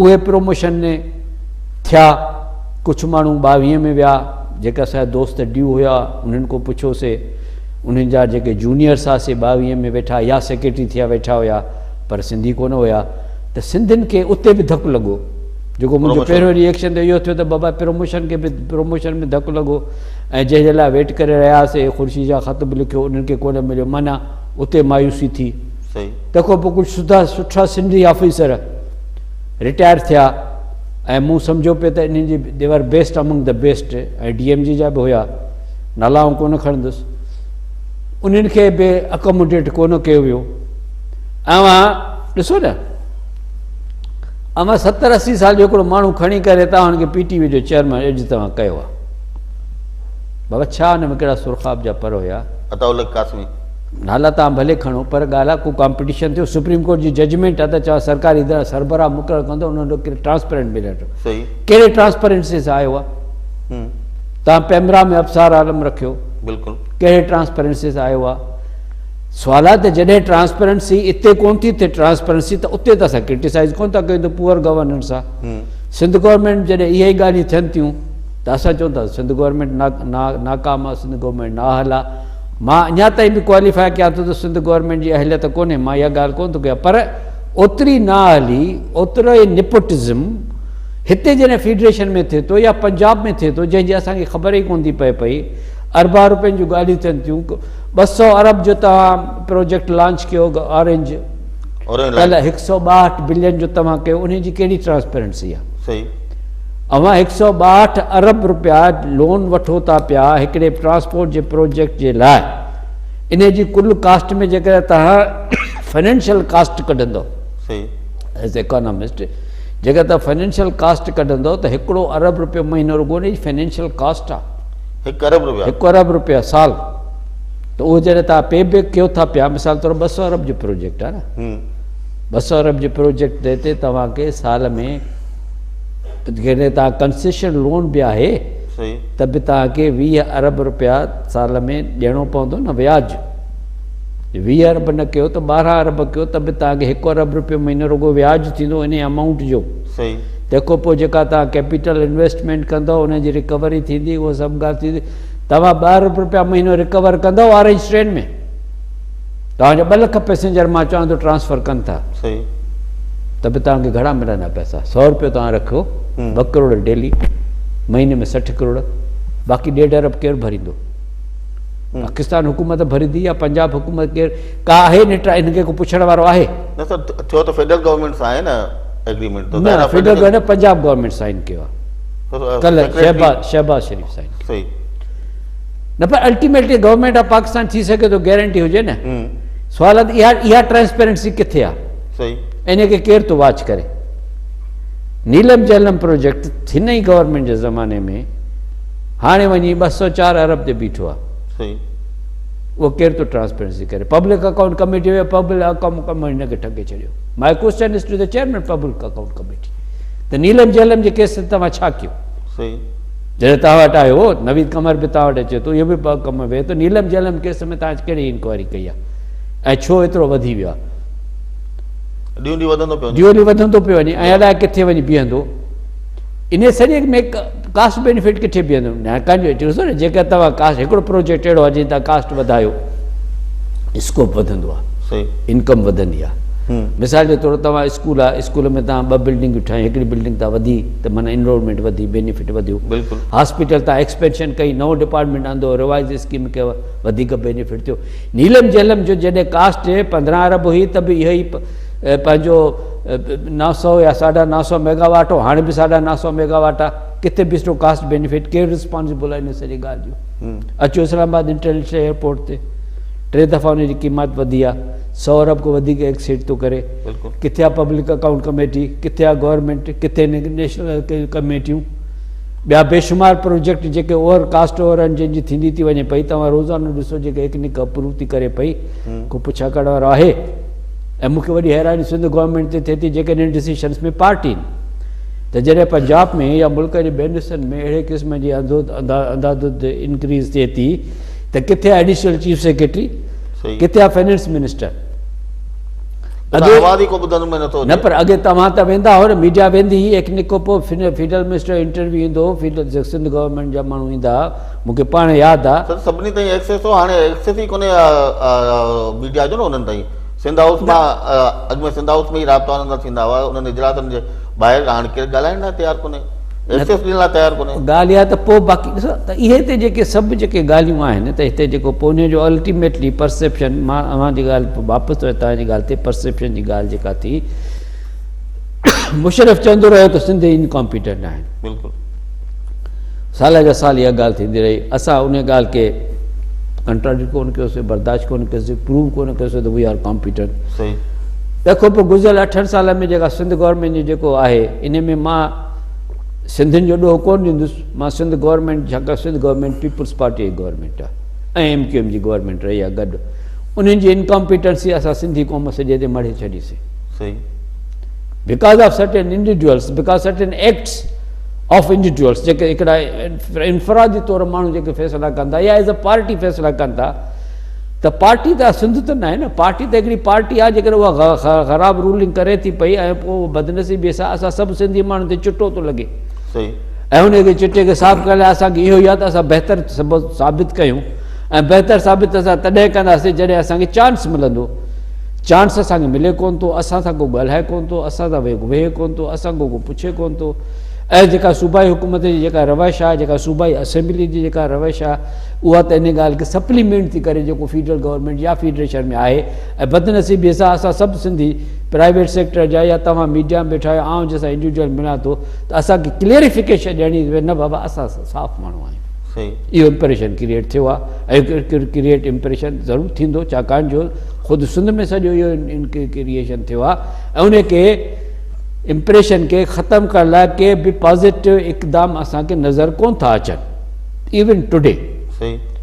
اهي پروموشن ٿيا ڪجهه ماڻهو 22 ۾ ويا جيڪا اسان جا دوست ڊيو هيا انهن کان پڇيوسي انهن جا جيڪي جونيئرس ها سي 22 ۾ ويٺا يا سيڪريٽري ٿيا ويٺا هيا پر سنڌي ڪونه هيا ته سنڌين کي اتي به ڌڪ لڳو جيڪو منهنجو پهريون ريئيڪشن ته اهو ٿيو ته بابا پروموشن کي به پروموشن ۾ ڌڪ لڳو ۽ جنهن جي لاء ويٽ ڪري رهيا هئاسي خورشيد شاهه خط به لکيو انهن کي ڪونه مليو معنيٰ اتي مايوسي ٿي تنهن کان پوء ڪجهه سڌا سٺا سنڌي آفيسر رٽائر ٿيا ۽ مون سمجهيو پئي ته انهن جي they were best among the best ۽ D M G جا به هيا نالا آئون ڪونه کڻندس انهن کي به اڪوموڊيٽ ڪونه ڪيو ويو اوهان ڏسو نه اوهان 70 80 سال جو هڪڙو ماڻهو کڻي ڪري توهان هن کي پي ٽي وي جو چيئرمين اڄ توهان ڪيو آهي بابا ڇا هن ۾ ڪهڙا سرخاب جا پر هيا عطاء الحق قاسمي نالا توهان ڀلي کڻو پر ڳالهه آهي ڪو ڪامپٽيشن ٿيو سپريم ڪورٽ جي ججمينٽ آهي ته چوان سرڪاري ادارا سربراهه مقرر ڪندو انهن جو ٽرانسپيرنٽ ملڻ ڪهڙي ٽرانسپيرنسي سان آيو آهي توهان پيمرا ۾ ابصار عالم رکيو بلڪل ڪهڙي ٽرانسپيرنسي سان آيو آهي سوال آهي ته جڏهن ٽرانسپيرنسي اتي ڪون ٿي ٿئي ٽرانسپيرنسي ته اتي ته اسان ڪرٽيسائز ڪون ٿا ڪيون ته پوئر گورننس آهي سنڌ گورنمينٽ جڏهن اهي ئي ڳالهيون ٿين ٿيون ته اسان چون ٿا سنڌ گورنمينٽ ناڪام آهي سنڌ گورنمينٽ نااهل آهي مان اڃا تائين به ڪواليفائي ڪيان ٿو ته سنڌ گورنمينٽ جي اهليت ڪونهي مان اها ڳالهه ڪون ٿو ڪيان پر اوتري نااهلي اوترو ئي نيپوٽزم هتي جڏهن فيڊريشن ۾ ٿئي ٿو يا پنجاب ۾ ٿئي ٿو جنهن جي اسان کي خبر ئي ڪونه ٿي پئي پئي اربها روپين جون ڳالهيون ٿين ٿيون 200 ارب جو توهان پروجيڪٽ لانچ ڪيو اورينج ڪلهه 162 بلين جو توهان ڪيو انهي جي ڪهڙي ٽرانسپيرنسي آهي صحيح اوهان 162 ارب روپيا لون وٺو ٿا پيا هڪڙي ٽرانسپورٽ جي پروجيڪٽ جي لاء انهي جي ڪل ڪاسٽ ۾ جيڪڏهن توهان فنانشل ڪاسٽ ڪڍندو صحيح ايز اڪانومسٽ جيڪڏهن توهان فنانشل ڪاسٽ ڪڍندو ته هڪڙو ارب روپيو مهينو رڳو ان جي فنانشل ڪاسٽ آهي هڪ ارب روپيا هڪ ارب روپيا سال ته اهو جڏهن توهان پي بيڪ ڪيو ٿا پيا مثال طور 200 ارب جو پروجيڪٽ آهي نه 200 ارب جي پروجيڪٽ تي توهان کي سال ۾ جيڪڏهن توهان ڪنسيشن لون به آهي ته به توهان کي 20 ارب روپيا سال ۾ ڏيڻو پوندو نه وياج 20 ارب نه ڪيو ته 12 ارب ڪيو ته به توهان کي 1 ارب روپيو مهينو رڳو وياج ٿيندو انهي امائونٽ جو. صحيح. تنهن کان پوء جيڪا توهان ڪيپيٽل انويسٽمينٽ ڪندؤ ان جي ريڪوري ٿيندي اهو سڀ ڳالهه ٿيندي توهان 2 ارب روپيا مهينو ريڪور ڪندؤ اورينج ٽرين ۾ توهان جا 2 لک پئسينجر مان چوان ٿو ٽرانسفر ڪن ٿا. صحيح. ته به توهان کي گهڻا ملندا پئسا 100 روپيو توهان رکيو 2 ڪروڙ ڊيلي مهيني ۾ 60 ڪروڙ باقي ڏيڍ ارب ڪير ڀريندو؟ پاڪستان حڪومت ڀريندي يا پنجاب حڪومت ڪير ڪا آهي نٽ ان کي ڪو پڇڻ وارو آهي؟ نه سر ٿيو ته فيڊرل گورنمينٽ سان آهي نه. ايگريمينٽ ته نه federal government Punjab government sign ڪيو آهي ڪلهه شهباز شهباز شريف سائن ڪيو. صحيح. نه پر الٽيميٽلي گورنمينٽ آف پاڪستان ٿي سگهي ٿو گيرنٽي هجي نه. سوال آهي ته اها اها ٽرانسپيرنسي ڪٿي آهي؟ صحيح. ان کي ڪير ٿو واچ ڪري؟ نيلم جهلم پروجيڪٽ هن ئي گورنمينٽ جي زماني ۾ هاڻي وڃي 204 ارب تي بيٺو آهي. صحيح. اهو ڪير ٿو ٽرانسپيرنسي ڪري؟ پبلڪ اڪائونٽ ڪميٽي ويو پبلڪ اڪائونٽ ڪميٽي هن کي ٺڳي ڇڏيو. My question is to the chairman public account committee ته نيلم جهلم جي ڪيس تي توهان ڇا ڪيو؟ صحيح. جڏهن توهان وٽ آيو هو نويد قمر به توهان وٽ اچي ٿو اهو به ڪم ويهي ٿو نيلم جهلم ڪيس ۾ توهان ڪهڙي انڪوائري ڪئي آهي ۽ ڇو ايترو وڌي ويو آهي؟ ڏينهون ڏينهن وڌندو پيو وڃي. ڏينهون ڏينهن وڌندو پيو وڃي ۽ الائي ڪٿي وڃي بيهندو. انهي سڄي ۾ ڪاسٽ بينيفٽ ڪٿي بيهندو؟ ڇاڪاڻ جو ڏسو نه جيڪر توهان ڪاسٽ هڪڙو پروجيڪٽ اهڙو آهي جنهن تان ڪاسٽ وڌايو اسڪوپ وڌندو آهي صحيح انڪم وڌندي آهي مثال جي طور توهان اسڪول آهي اسڪول ۾ توهان ٻه بلڊنگون ٺاهيون هڪڙي بلڊنگ تان وڌي ته معنيٰ انرولمينٽ وڌي بينيفٽ وڌيو بلڪل هاسپيٽل تان ايڪسپينشن ڪئي نئون ڊپارٽمينٽ آندو ريوائز اسڪيم ڪيو وڌيڪ بينيفٽ ٿيو نيلم جهلم جو جڏهن ڪاسٽ 15 ارب هئي ته به اهو ئي پنهنجو 900 يا ساڍا 900 ميگا واٽ هو هاڻي به ساڍا 900 ميگا واٽ آهي ڪٿي به ٿو ڪاسٽ بينيفٽ ڪير رسپانسبل آهي ان سڄي ڳالهه جو اچو اسلام آباد انٽرنيشنل ايئرپورٽ تي ٽي دفعا ان جي قيمت وڌي آهي 100 ارب کان وڌيڪ ايڪسيڊ ٿو ڪري ڪٿي آهي پبلڪ اڪائونٽ ڪميٽي ڪٿي آهي گورنمينٽ ڪٿي نيشنل ڪميٽيون ٻيا بيشمار پروجيڪٽ جيڪي اوور ڪاسٽ اوور رن جن جي ٿيندي ٿي وڃي پئي توهان روزانو ڏسو جيڪي ايڪنڪ اپروو ٿي ڪري پئي ڪو پڇا ڪرڻ وارو آهي ۽ مون کي وڏي حيراني سنڌ گورنمينٽ تي ٿئي ٿي جيڪڏهن ڊسيشنس ۾ پارٽي ته جڏهن پنجاب ۾ يا ملڪ جي ٻين حصن ۾ اهڙي قسم جي انداڌند انڪريز ٿئي ٿي ته ڪٿي آهي ايڊيشنل چيف سيڪريٽري ڪٿي آهي فنانس منسٽر نه پر اڳي توهان ته ويندا هو نه ميڊيا ويندي هئي ايڪنڪ کان پوء فيڊرل منسٽر انٽرويو ايندو هو فيڊرل سنڌ گورنمينٽ جا ماڻهو ايندا هئا مون کي پاڻ ياد آ. سر سڀني تائين ايڪسيس هو هاڻي ايڪسيس ئي ڪونهي ميڊيا جو نه انهن تائين سنڌ هائوس مان اڳ ۾ سنڌ هائوس ۾ ئي رابطا انهن سان ٿيندا هئا انهن اجلاسن جي ٻاهر هاڻي ڪير ڳالهائڻ لاء تيار ڪونهي ايڪسيس ڏيڻ لاء تيار ڪونهي. ڳالهه اها ته پوء باقي ڏسو ته اهي ته جيڪي سڀ جيڪي ڳالهيون آهن ته هتي جيڪو پوء انهي جو الٽيميٽلي پرسيپشن مان اوهان جي ڳالهه واپس ٿو توهان جي ڳالهه تي پرسيپشن جي ڳالهه جيڪا ٿي مشرف چوندو رهيو ته سنڌ انڪامپيٽنٽ آهن بلڪل سال جا سال اها ڳالهه ٿيندي رهي اسان ان ڳالهه کي ڪنٽراڊڪٽ ڪونه ڪيوسي برداشت ڪونه ڪيوسي پروو ڪونه ڪيوسي ته وي آر ڪامپيٽنٽ صحيح تنهن کان پوء گذريل اٺن سالن ۾ جيڪا سنڌ گورنمينٽ جو جيڪو آهي ان ۾ مان سنڌين جو ڏوهه ڪونه ڏيندس مان سنڌ گورنمينٽ ڇاڪاڻ سنڌ گورنمينٽ پيپلز پارٽي جي گورنمينٽ آهي ۽ ايم ڪيو ايم جي گورنمينٽ رهي آهي گڏ انهن جي انڪامپيٽنسي اسان سنڌي قوم سڄي تي مڙهي ڇڏيسي صحيح because of certain individuals because certain acts of individuals جيڪي هڪڙا انفرادي طور ماڻهو جيڪي فيصلا ڪن ٿا يا ايز اي پارٽي فيصلا ڪن ٿا ته پارٽي ته سنڌ ته ناهي نه پارٽي ته هڪڙي پارٽي آهي جيڪڏهن اها خراب رولنگ ڪري ٿي پئي ۽ پوء بدنصيبي سان اسان سڀ سنڌي ماڻهن تي چٽو ٿو لڳي صحيح ۽ ان کي چٽي کي صاف ڪرڻ لاء اسان کي اهو ئي آهي ته اسان بهتر ثابت ڪيون ۽ بهتر ثابت اسان تڏهن ڪنداسين جڏهن اسان کي چانس ملندو چانس اسان کي ملي ڪونه ٿو، اسان سان ڪو ڳالهائي ڪونه ٿو، اسان سان ويهي ڪونه ٿو، اسان کان ڪو پڇي ڪونه ٿو ۽ جيڪا صوبائي حڪومت جي جيڪا روش آهي، جيڪا صوبائي اسيمبلي جي جيڪا روش آهي اها ته ان ڳالهه کي سپليمينٽ ٿي ڪري جيڪو فيڊرل گورنمينٽ يا فيڊريشن ۾ آهي ۽ بدنصيبي سان اسان سڀ سنڌي پرائيويٽ سيڪٽر جا يا توهان ميڊيا ۾ ويٺا آهيو آئون جنهن سان انڊيوڊيول ملان ٿو ته اسان کي ڪليئرفڪيشن ڏيڻي ٿي پوي نه بابا اسان صاف ماڻهو آهيون. اهو امپريشن ڪريئيٽ ٿيو آهي ۽ ڪريئيٽ امپريشن ضرور ٿيندو ڇاڪاڻ جو خود سنڌ ۾ سڄو اهو ڪريئيشن ٿيو آهي ۽ ان کي امپريشن کي ختم ڪرڻ لاء ڪي به پازيٽو اقدام اسان کي نظر ڪون ٿا اچن ايون ٽوڊي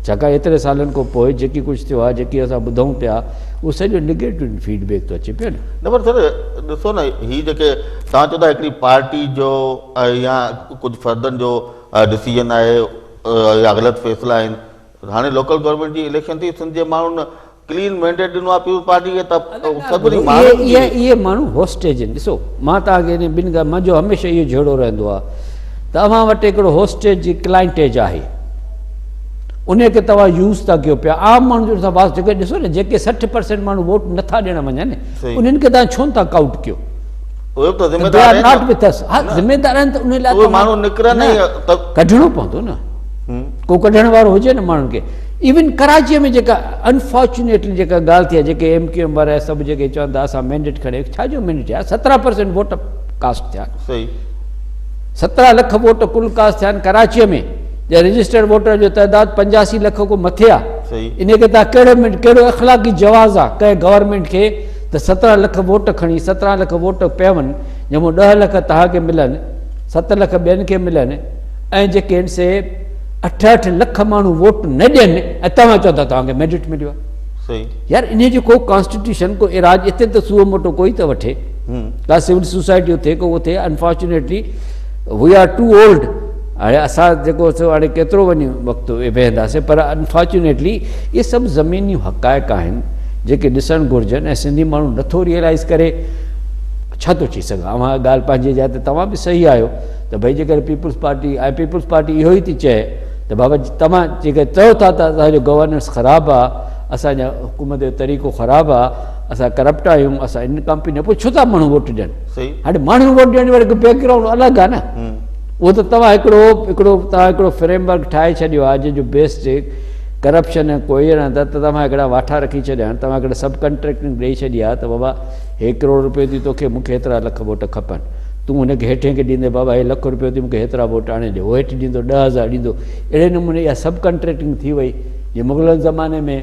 ڇاڪاڻ ايتري سالن کان پوء جيڪي ڪجهه ٿيو آهي جيڪي اسان ٻڌون پيا اهو سڄو نيگيٽو فيڊ بيڪ ٿو اچي پيو نه. نه پر سر ڏسو نه هي جيڪي توهان چئو ٿا هڪڙي پارٽي جو يا ڪجهه فردن جو ڊسيزن آهي يا غلط فيصلا آهن هاڻي لوڪل گورنمينٽ جي اليڪشن ٿي سنڌ جي ماڻهن ڪلين مينڊيٽ ڏنو آهي پيپلز پارٽي کي ته سڀني ماڻهن جي اهي ماڻهو هوسٽيج آهن ڏسو مان توهان کي ٻن ڳالهين منهنجو هميشه اهو جهيڙو رهندو آهي ته اوهان وٽ هڪڙو هوسٽيج جي ڪلائنٽيج آهي ان کي توهان يوز ٿا ڪيو پيا عام ماڻهن جو سان واسطو جيڪي ڏسو نه جيڪي 60% ماڻهو ووٽ نٿا ڏيڻ وڃن انهن کي توهان ڇو نٿا ڪائونٽ ڪيو اهي به ته ذميدار آهن not with اس ها ذميدار آهن ته ان لاء اهي ماڻهو نڪرن ئي ته ڪڍڻو پوندو نه ڪو ڪڍڻ وارو هجي نه ماڻهن کي ايون ڪراچيء ۾ جيڪا انفارچونيٽلي جيڪا ڳالهه ٿي آهي جيڪي ايم ڪيو ايم وارا سڀ جيڪي چون ٿا اسان مينڊيٽ کڻي ڇا جو مينڊيٽ يار 17% ووٽ ڪاسٽ ٿيا آهن. 17 لک ووٽ ڪل ڪاسٽ ٿيا آهن ڪراچيء ۾ جڏهن رجسٽرڊ ووٽر جو تعداد 85 لک کان مٿي آهي. انهي کي توهان ڪهڙي ۾ ڪهڙو اخلاقي جواز آهي ڪنهن گورنمينٽ کي ته 17 لک ووٽ کڻي 17 لک ووٽ پون جنهن مان 10 لک توهان کي ملن 7 لک ٻين کي ملن ۽ جيڪي آهن سي اٺ اٺ لک ماڻهو ووٽ نه ڏين ۽ توهان چئو ٿا توهان کي مينڊيٽ مليو آهي. يار انهي جو ڪو ڪانسٽيٽيوشن ڪو اراج اتي ته سوئو موٽو ڪوئي ته وٺي ڪا سول سوسائٽي اٿي ڪو اٿي unfortunately we are too old هاڻي اسان جيڪو سو هاڻي ڪيترو وڃي وقت ويهنداسين پر انفارچونيٽلي اهي سڀ زميني حقائق آهن جيڪي ڏسڻ گهرجن ۽ سنڌي ماڻهو نٿو ريئلائز ڪري ڇا ٿو چئي سگهان اوهان ڳالهه پنهنجي جاء تي توهان به صحيح آهيو ته ڀئي جيڪڏهن پيپلز پارٽي ۽ پيپلز پارٽي اهو ئي ٿي چئي ته بابا توهان جيڪڏهن چئو ٿا ته اسان جو گورننس خراب آهي اسان جا حڪومت جو طريقو خراب آهي اسان ڪرپٽ آهيون اسان انڪمپيٽنٽ پوء ڇو ٿا ماڻهو ووٽ ڏين هاڻي ماڻهو ووٽ ڏيڻ واري بيڪ گرائونڊ الڳ آهي نه اهو ته توهان هڪڙو هڪڙو توهان هڪڙو فريم ورڪ ٺاهي ڇڏيو آهي جنهن جو بيس تي ڪرپشن ۽ ڪوئي نه ته توهان هڪڙا واٺا رکي ڇڏيا آهن توهان هڪڙا سب ڪنٽريڪٽنگ ڏئي ڇڏي آهي ته بابا هي ڪروڙ روپيو ٿي توکي مون کي هيترا لک ووٽ کپن تون هن کي هيٺين کي ڏيندين بابا هي لک روپيو ٿي مون کي هيترا ووٽ آڻي ڏي هو هيٺ ڏيندو 10,000 ڏيندو اهڙي نموني اها سب ڪنٽريڪٽنگ ٿي وئي جي مغلن زماني ۾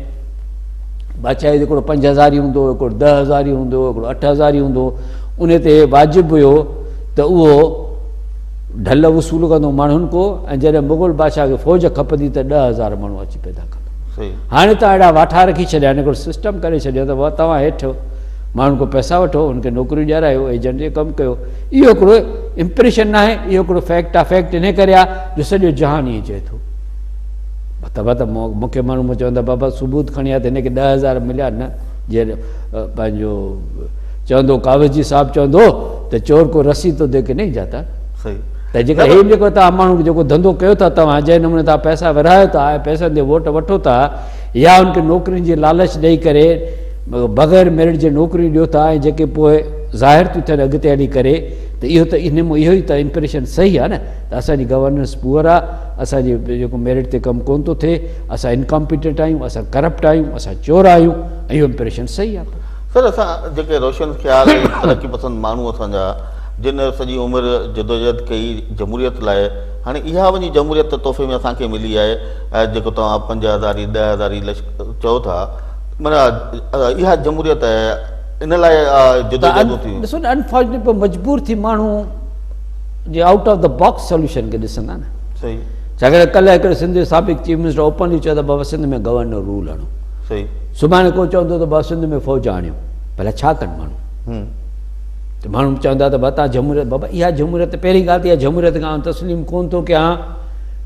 بادشاهي هڪڙو 5,000 ئي هوندو هو هڪڙو 10,000 ئي هوندو هو هڪڙو 8,000 ئي هوندو هو ان تي واجب هيو ته اهو ڍل وصول ڪندو ماڻهن کو ۽ جڏهن مغل بادشاهه کي فوج کپندي ته 10,000 ماڻهو اچي پيدا ڪندو. هاڻي توهان اهڙا واٺا رکي ڇڏيا آهن هڪڙو سسٽم ڪري ڇڏيو ته بابا توهان هيٺ ماڻهن کان پئسا وٺو انهن کي نوڪريون ڏيارايو ايجنٽ جو ڪم ڪيو اهو هڪڙو امپريشن ناهي اهو هڪڙو فيڪٽ آهي فيڪٽ انهي ڪري آهي جو سڄو جهان ائين چئي ٿو. بابا ته مون کي ماڻهو چوندا بابا ثبوت کڻي آ ته هن کي 10,000 مليا نه جي پنهنجو چوندو ڪاوشجي صاحب چوندو ته چور ڪو رسي تو ديکي نهين جاتا ته جيڪر هي جيڪو توهان ماڻهو جيڪو ڌنڌو ڪيو ٿا توهان جنهن نموني توهان پئسا ورهايو ٿا ۽ پئسن تي ووٽ وٺو ٿا يا ان کي نوڪرين جي لالچ ڏئي ڪري بغير ميرٽ جي نوڪريون ڏيو ٿا ۽ جيڪي پوء ظاهر ٿيون ٿين اڳتي هلي ڪري ته اهو ته ان مان اهو ئي ته امپريشن صحيح آهي نه ته اسان جي گورننس پوئر آهي اسان جي جيڪو ميرٽ تي ڪم ڪون ٿو ٿئي اسان انڪمپيٽنٽ آهيون اسان ڪرپٽ آهيون اسان چور آهيون اهو امپريشن صحيح آهي. سر اسان جيڪي روشن خيال ۽ ترقي پسند ماڻهو اسان جا جن سڄي عمر جدوجهد ڪئي جمهوريت لاء هاڻي اها وڃي جمهوريت تحفي ۾ اسان کي ملي آهي جيڪو توهان پنج هزاري ڏهه هزاري چئو ٿا معنيٰ اها جمهوريت ان لاء جدوجهدون ٿيون. ڏسو نه انفارچونيٽلي پوء مجبور ٿي ماڻهو جي out of the box solution کي ڏسندا نه. صحيح. ڇاڪاڻ ته ڪلهه هڪڙي سنڌ جو سابق چيف منسٽر اوپنلي چيو ته بابا سنڌ ۾ گورنر رول هڻو. صحيح. سڀاڻي ڪو چوندو ته بابا سنڌ ۾ فوج آڻيو. ڀلا ڇا ڪن ماڻهو؟ ته ماڻهو چوندا ته بابا تان جمهوريت بابا اها جمهوريت پهرين ڳالهه ته اها جمهوريت کان آئون تسليم ڪون ٿو ڪيان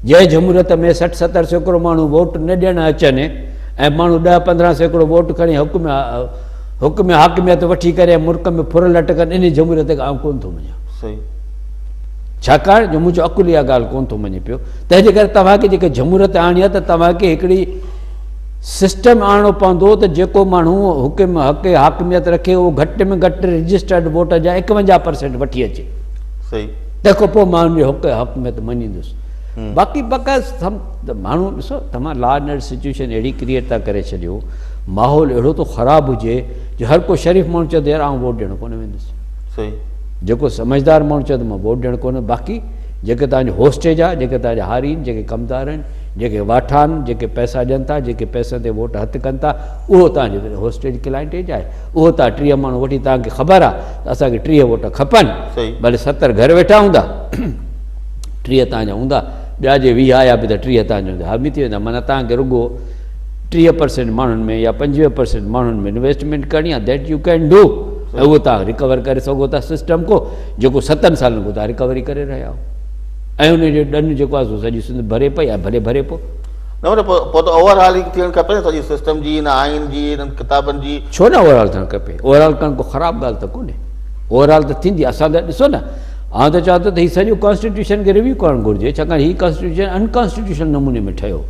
جنهن جمهوريت ۾ 60 70% ماڻهو ووٽ نه ڏيڻ اچن ۽ ماڻهو 10 15% ووٽ کڻي حڪم حڪم حاڪميت وٺي ڪري ملڪ ۾ ڦر لٽ ڪن انهي جمهوريت کي آئون ڪون ٿو مڃان. صحيح. ڇاڪاڻ جو منهنجو عقل اها ڳالهه ڪون ٿو مڃي پيو تنهن جي ڪري توهان کي جيڪي جمهوريت آڻڻي آهي ته توهان کي هڪڙي سسٽم آڻڻو پوندو ته جيڪو ماڻهو حڪم حق حاڪميت رکي اهو گهٽ ۾ گهٽ رجسٽرڊ ووٽ جا 51% وٺي اچي صحيح تنهن کان پوء مان ان جي حق حاڪميت مڃيندس باقي بقا ماڻهو ڏسو توهان لا اينڊ آرڊر سچويشن اهڙي ڪريئيٽ ٿا ڪري ڇڏيو ماحول اهڙو ٿو خراب هجي جو هر ڪو شريف ماڻهو چوندو يار آئون ووٽ ڏيڻ ڪونه ويندس صحيح جيڪو سمجهدار ماڻهو چوندو مان ووٽ ڏيڻ ڪونه باقي جيڪي توهان جو هوسٽيج آهي جيڪي توهان جا هاري آهن جيڪي ڪمدار آهن جيڪي واٺا آهن جيڪي پئسا ڏين ٿا جيڪي پئسن تي ووٽ هٿ ڪن ٿا اهو توهان جو هوسٽيج ڪلائنٽيج آهي اهو توهان 30 ماڻهو وٺي توهان کي خبر آهي ته اسان کي 30 ووٽ کپن ڀلي 70 گهر ويٺا هوندا 30 توهان جا هوندا ٻيا جي 20 آيا به ته 30 توهان جا هوندا حاوي ٿي ويندا معنيٰ توهان کي رڳو 30% ماڻهن ۾ يا 25% ماڻهن ۾ انويسٽمينٽ ڪرڻي آهي that you can do ۽ اهو توهان رڪور ڪري سگهو ٿا سسٽم کو جيڪو 7 سالن کان توهان رڪوري ڪري رهيا آهيو ۽ ان جو ڏن جيڪو آهي سو سڄي سنڌ ڀري پئي آهي ڀلي ڀري پو. نه نه پوء ته اوور هالنگ ٿيڻ کپي نه سڄي سسٽم جي هن آئين جي هنن ڪتابن جي. ڇو نه اوور هال ٿيڻ کپي اوور هال ڪرڻ ڪو خراب ڳالهه ته ڪونهي اوور هال ته ٿيندي اسان ته ڏسو نه آئون ته چوان ٿو ته هي سڄو ڪانسٽيٽيوشن کي ريويو ڪرڻ گهرجي ڇاڪاڻ هي ڪانسٽيٽيوشن انڪانسٽيٽيوشنل نموني ۾ ٺهيو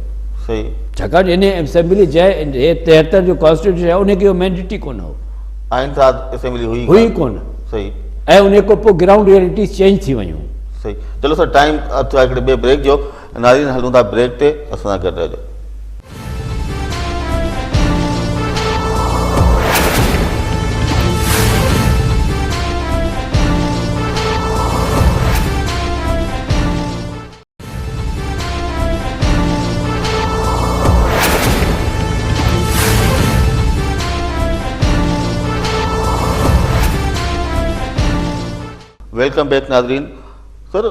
صحيح ڇاڪاڻ جو ان اسيمبلي جنهن هي 73 جو ڪانسٽيٽيوشن آهي ان کي اهو مينڊيٽ ئي ڪونه هو آئين ساز اسيمبلي هئي هئي ڪونه صحيح ۽ ان کان پوء گرائونڊ ريئلٽيز چينج ٿي ويون. صحيح چلو سر ٽائيم ٿيو آهي هڪڙي ٻئي بريڪ جو ناظرين هلون ٿا بريڪ تي اسان سان گڏ رهجو. Welcome back ناظرين سر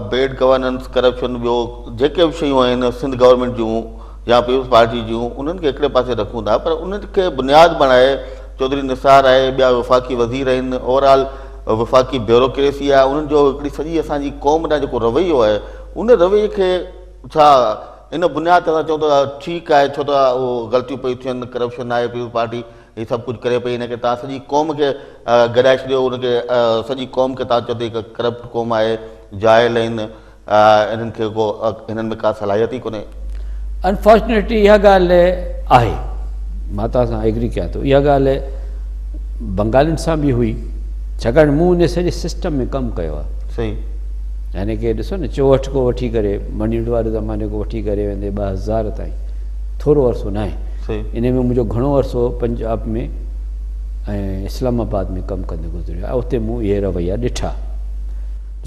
بيڊ گورننس ڪرپشن ٻيو جيڪي به شيون آهن سنڌ گورنمينٽ جون يا پيپلز پارٽي جون انهن کي هڪڙي پاسي رکون ٿا پر انهن کي بنياد بڻائي چوڌري نثار آهي ٻيا وفاقي وزير آهن اوور آل وفاقي بيوروڪريسي آهي انهن جو هڪڙي سڄي اسان جي قوم ڏانهن جيڪو رويو آهي ان رويي کي ڇا ان بنياد تي اسان چئون ته ٺيڪ آهي ڇو ته اهو غلطيون پيون ٿين ڪرپشن آهي پيپلز پارٽي هي سڀ ڪجهه ڪري پئي ان ڪري توهان سڄي قوم کي گڏائي ڇڏيو ان کي سڄي قوم کي توهان چئو ته هڪ ڪرپٽ قوم آهي جاهل آهن انهن کي ڪو انهن ۾ ڪا صلاحيت ئي ڪونهي. انفارچونيٽلي اها ڳالهه آهي مان توهان سان ايگري ڪيان ٿو اها ڳالهه بنگالين سان به هئي ڇاڪاڻ مون ان سڄي سسٽم ۾ ڪم ڪيو آهي صحيح يعني ڪي ڏسو نه 64 کان وٺي ڪري منيڊ واري زماني کان وٺي ڪري ويندي 2000 تائين ٿورو عرصو ناهي انهي ۾ منهنجو گهڻو عرصو پنجاب ۾ ۽ اسلام آباد ۾ ڪم ڪندي گذريو آهي اتي مون اهي رويا ڏٺا.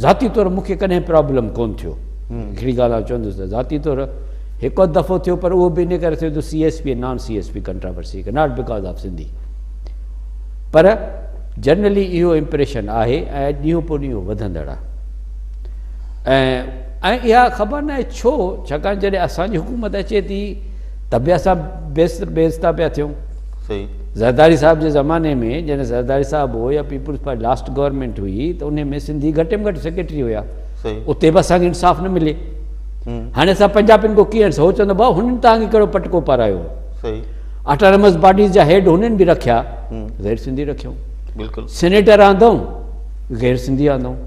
ذاتي طور مون کي ڪڏهن پرابلم ڪون ٿيو. هڪڙي ڳالهه آئون چوندس ته ذاتي طور هڪ اڌ دفعو ٿيو پر اهو به انهي ڪري ٿيو ته C S P ۽ non C S P controversy not because of Sindhi پر جنرلي اهو امپريشن آهي ۽ ڏينهون پوء ڏينهن وڌندڙ آهي ۽ ۽ اها خبر ناهي ڇو ڇاڪاڻ جڏهن اسان جي حڪومت اچي ٿي ته به اسان بي عزتا پيا ٿيون. صحيح. زرداري صاحب جي زماني ۾ جڏهن زرداري صاحب هو يا پيپلز پارٽي لاسٽ گورنمينٽ هئي ته انهي ۾ سنڌي گهٽ ۾ گهٽ سيڪريٽري هيا. صحيح. اتي به اسان کي انصاف نه ملي. هاڻي اسان پنجابين کان ڪيئن هو چوندو ڀاء هنن توهان کي ڪهڙو پٽڪو پارايو هو. صحيح. آٽانومس باڊيز جا هيڊ هنن به رکيا غير سنڌي رکيائون. بلڪل. سينيٽر آندائون غير سنڌي آندائون.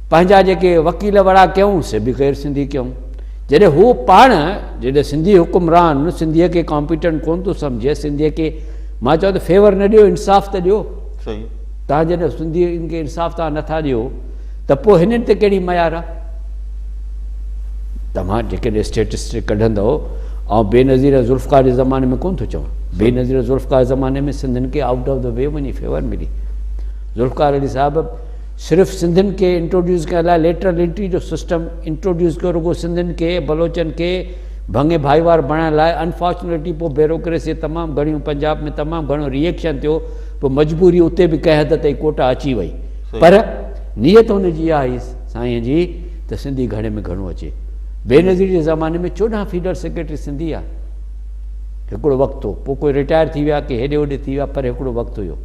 پنهنجا جيڪي وڪيل وڙا ڪيائون سي به غير سنڌي ڪيائون. جڏهن هو پاڻ جڏهن سنڌي حڪمران سنڌيء کي ڪامپيٽنٽ ڪونه ٿو سمجهي، سنڌيء کي مان چوان ته فيور نه ڏيو انصاف ته ڏيو. صحيح. توهان جڏهن سنڌين کي انصاف توهان نٿا ڏيو ته پوء هنن تي ڪهڙي معيار آهي؟ توهان جيڪڏهن اسٽيٽسٽڪ ڪڍندؤ آئون بينظير ۽ ذوالفقار جي زماني ۾ ڪونه ٿو چوان بينظير ۽ ذوالفقار جي زماني ۾ سنڌين کي آئوٽ آف the V وڃي فيور ملي. ذوالفقار علي صاحب صرف سنڌين کي انٽروڊيوس ڪرڻ لاء ليٽرل انٽري جو سسٽم انٽروڊيوس ڪيو رڳو سنڌين کي بلوچن کي ڀڱي ڀائيوار بڻائڻ لاء انفارچونيٽلي پوء بيروڪريسي تمام گهڻيون پنجاب ۾ تمام گهڻو ري ايڪشن ٿيو پوء مجبوري اتي به ڪنهن حد تائين ڪوٽا اچي وئي پر نيت هن جي اها هئي سائين جي ته سنڌي گهڻي ۾ گهڻو اچي بينظير جي زماني ۾ 14 فيڊر سيڪريٽري سنڌي آ هڪڙو وقت هو پوء ڪوئي رٽائر ٿي ويا ڪي هيڏي هوڏي ٿي ويا پر هڪڙو وقت هيو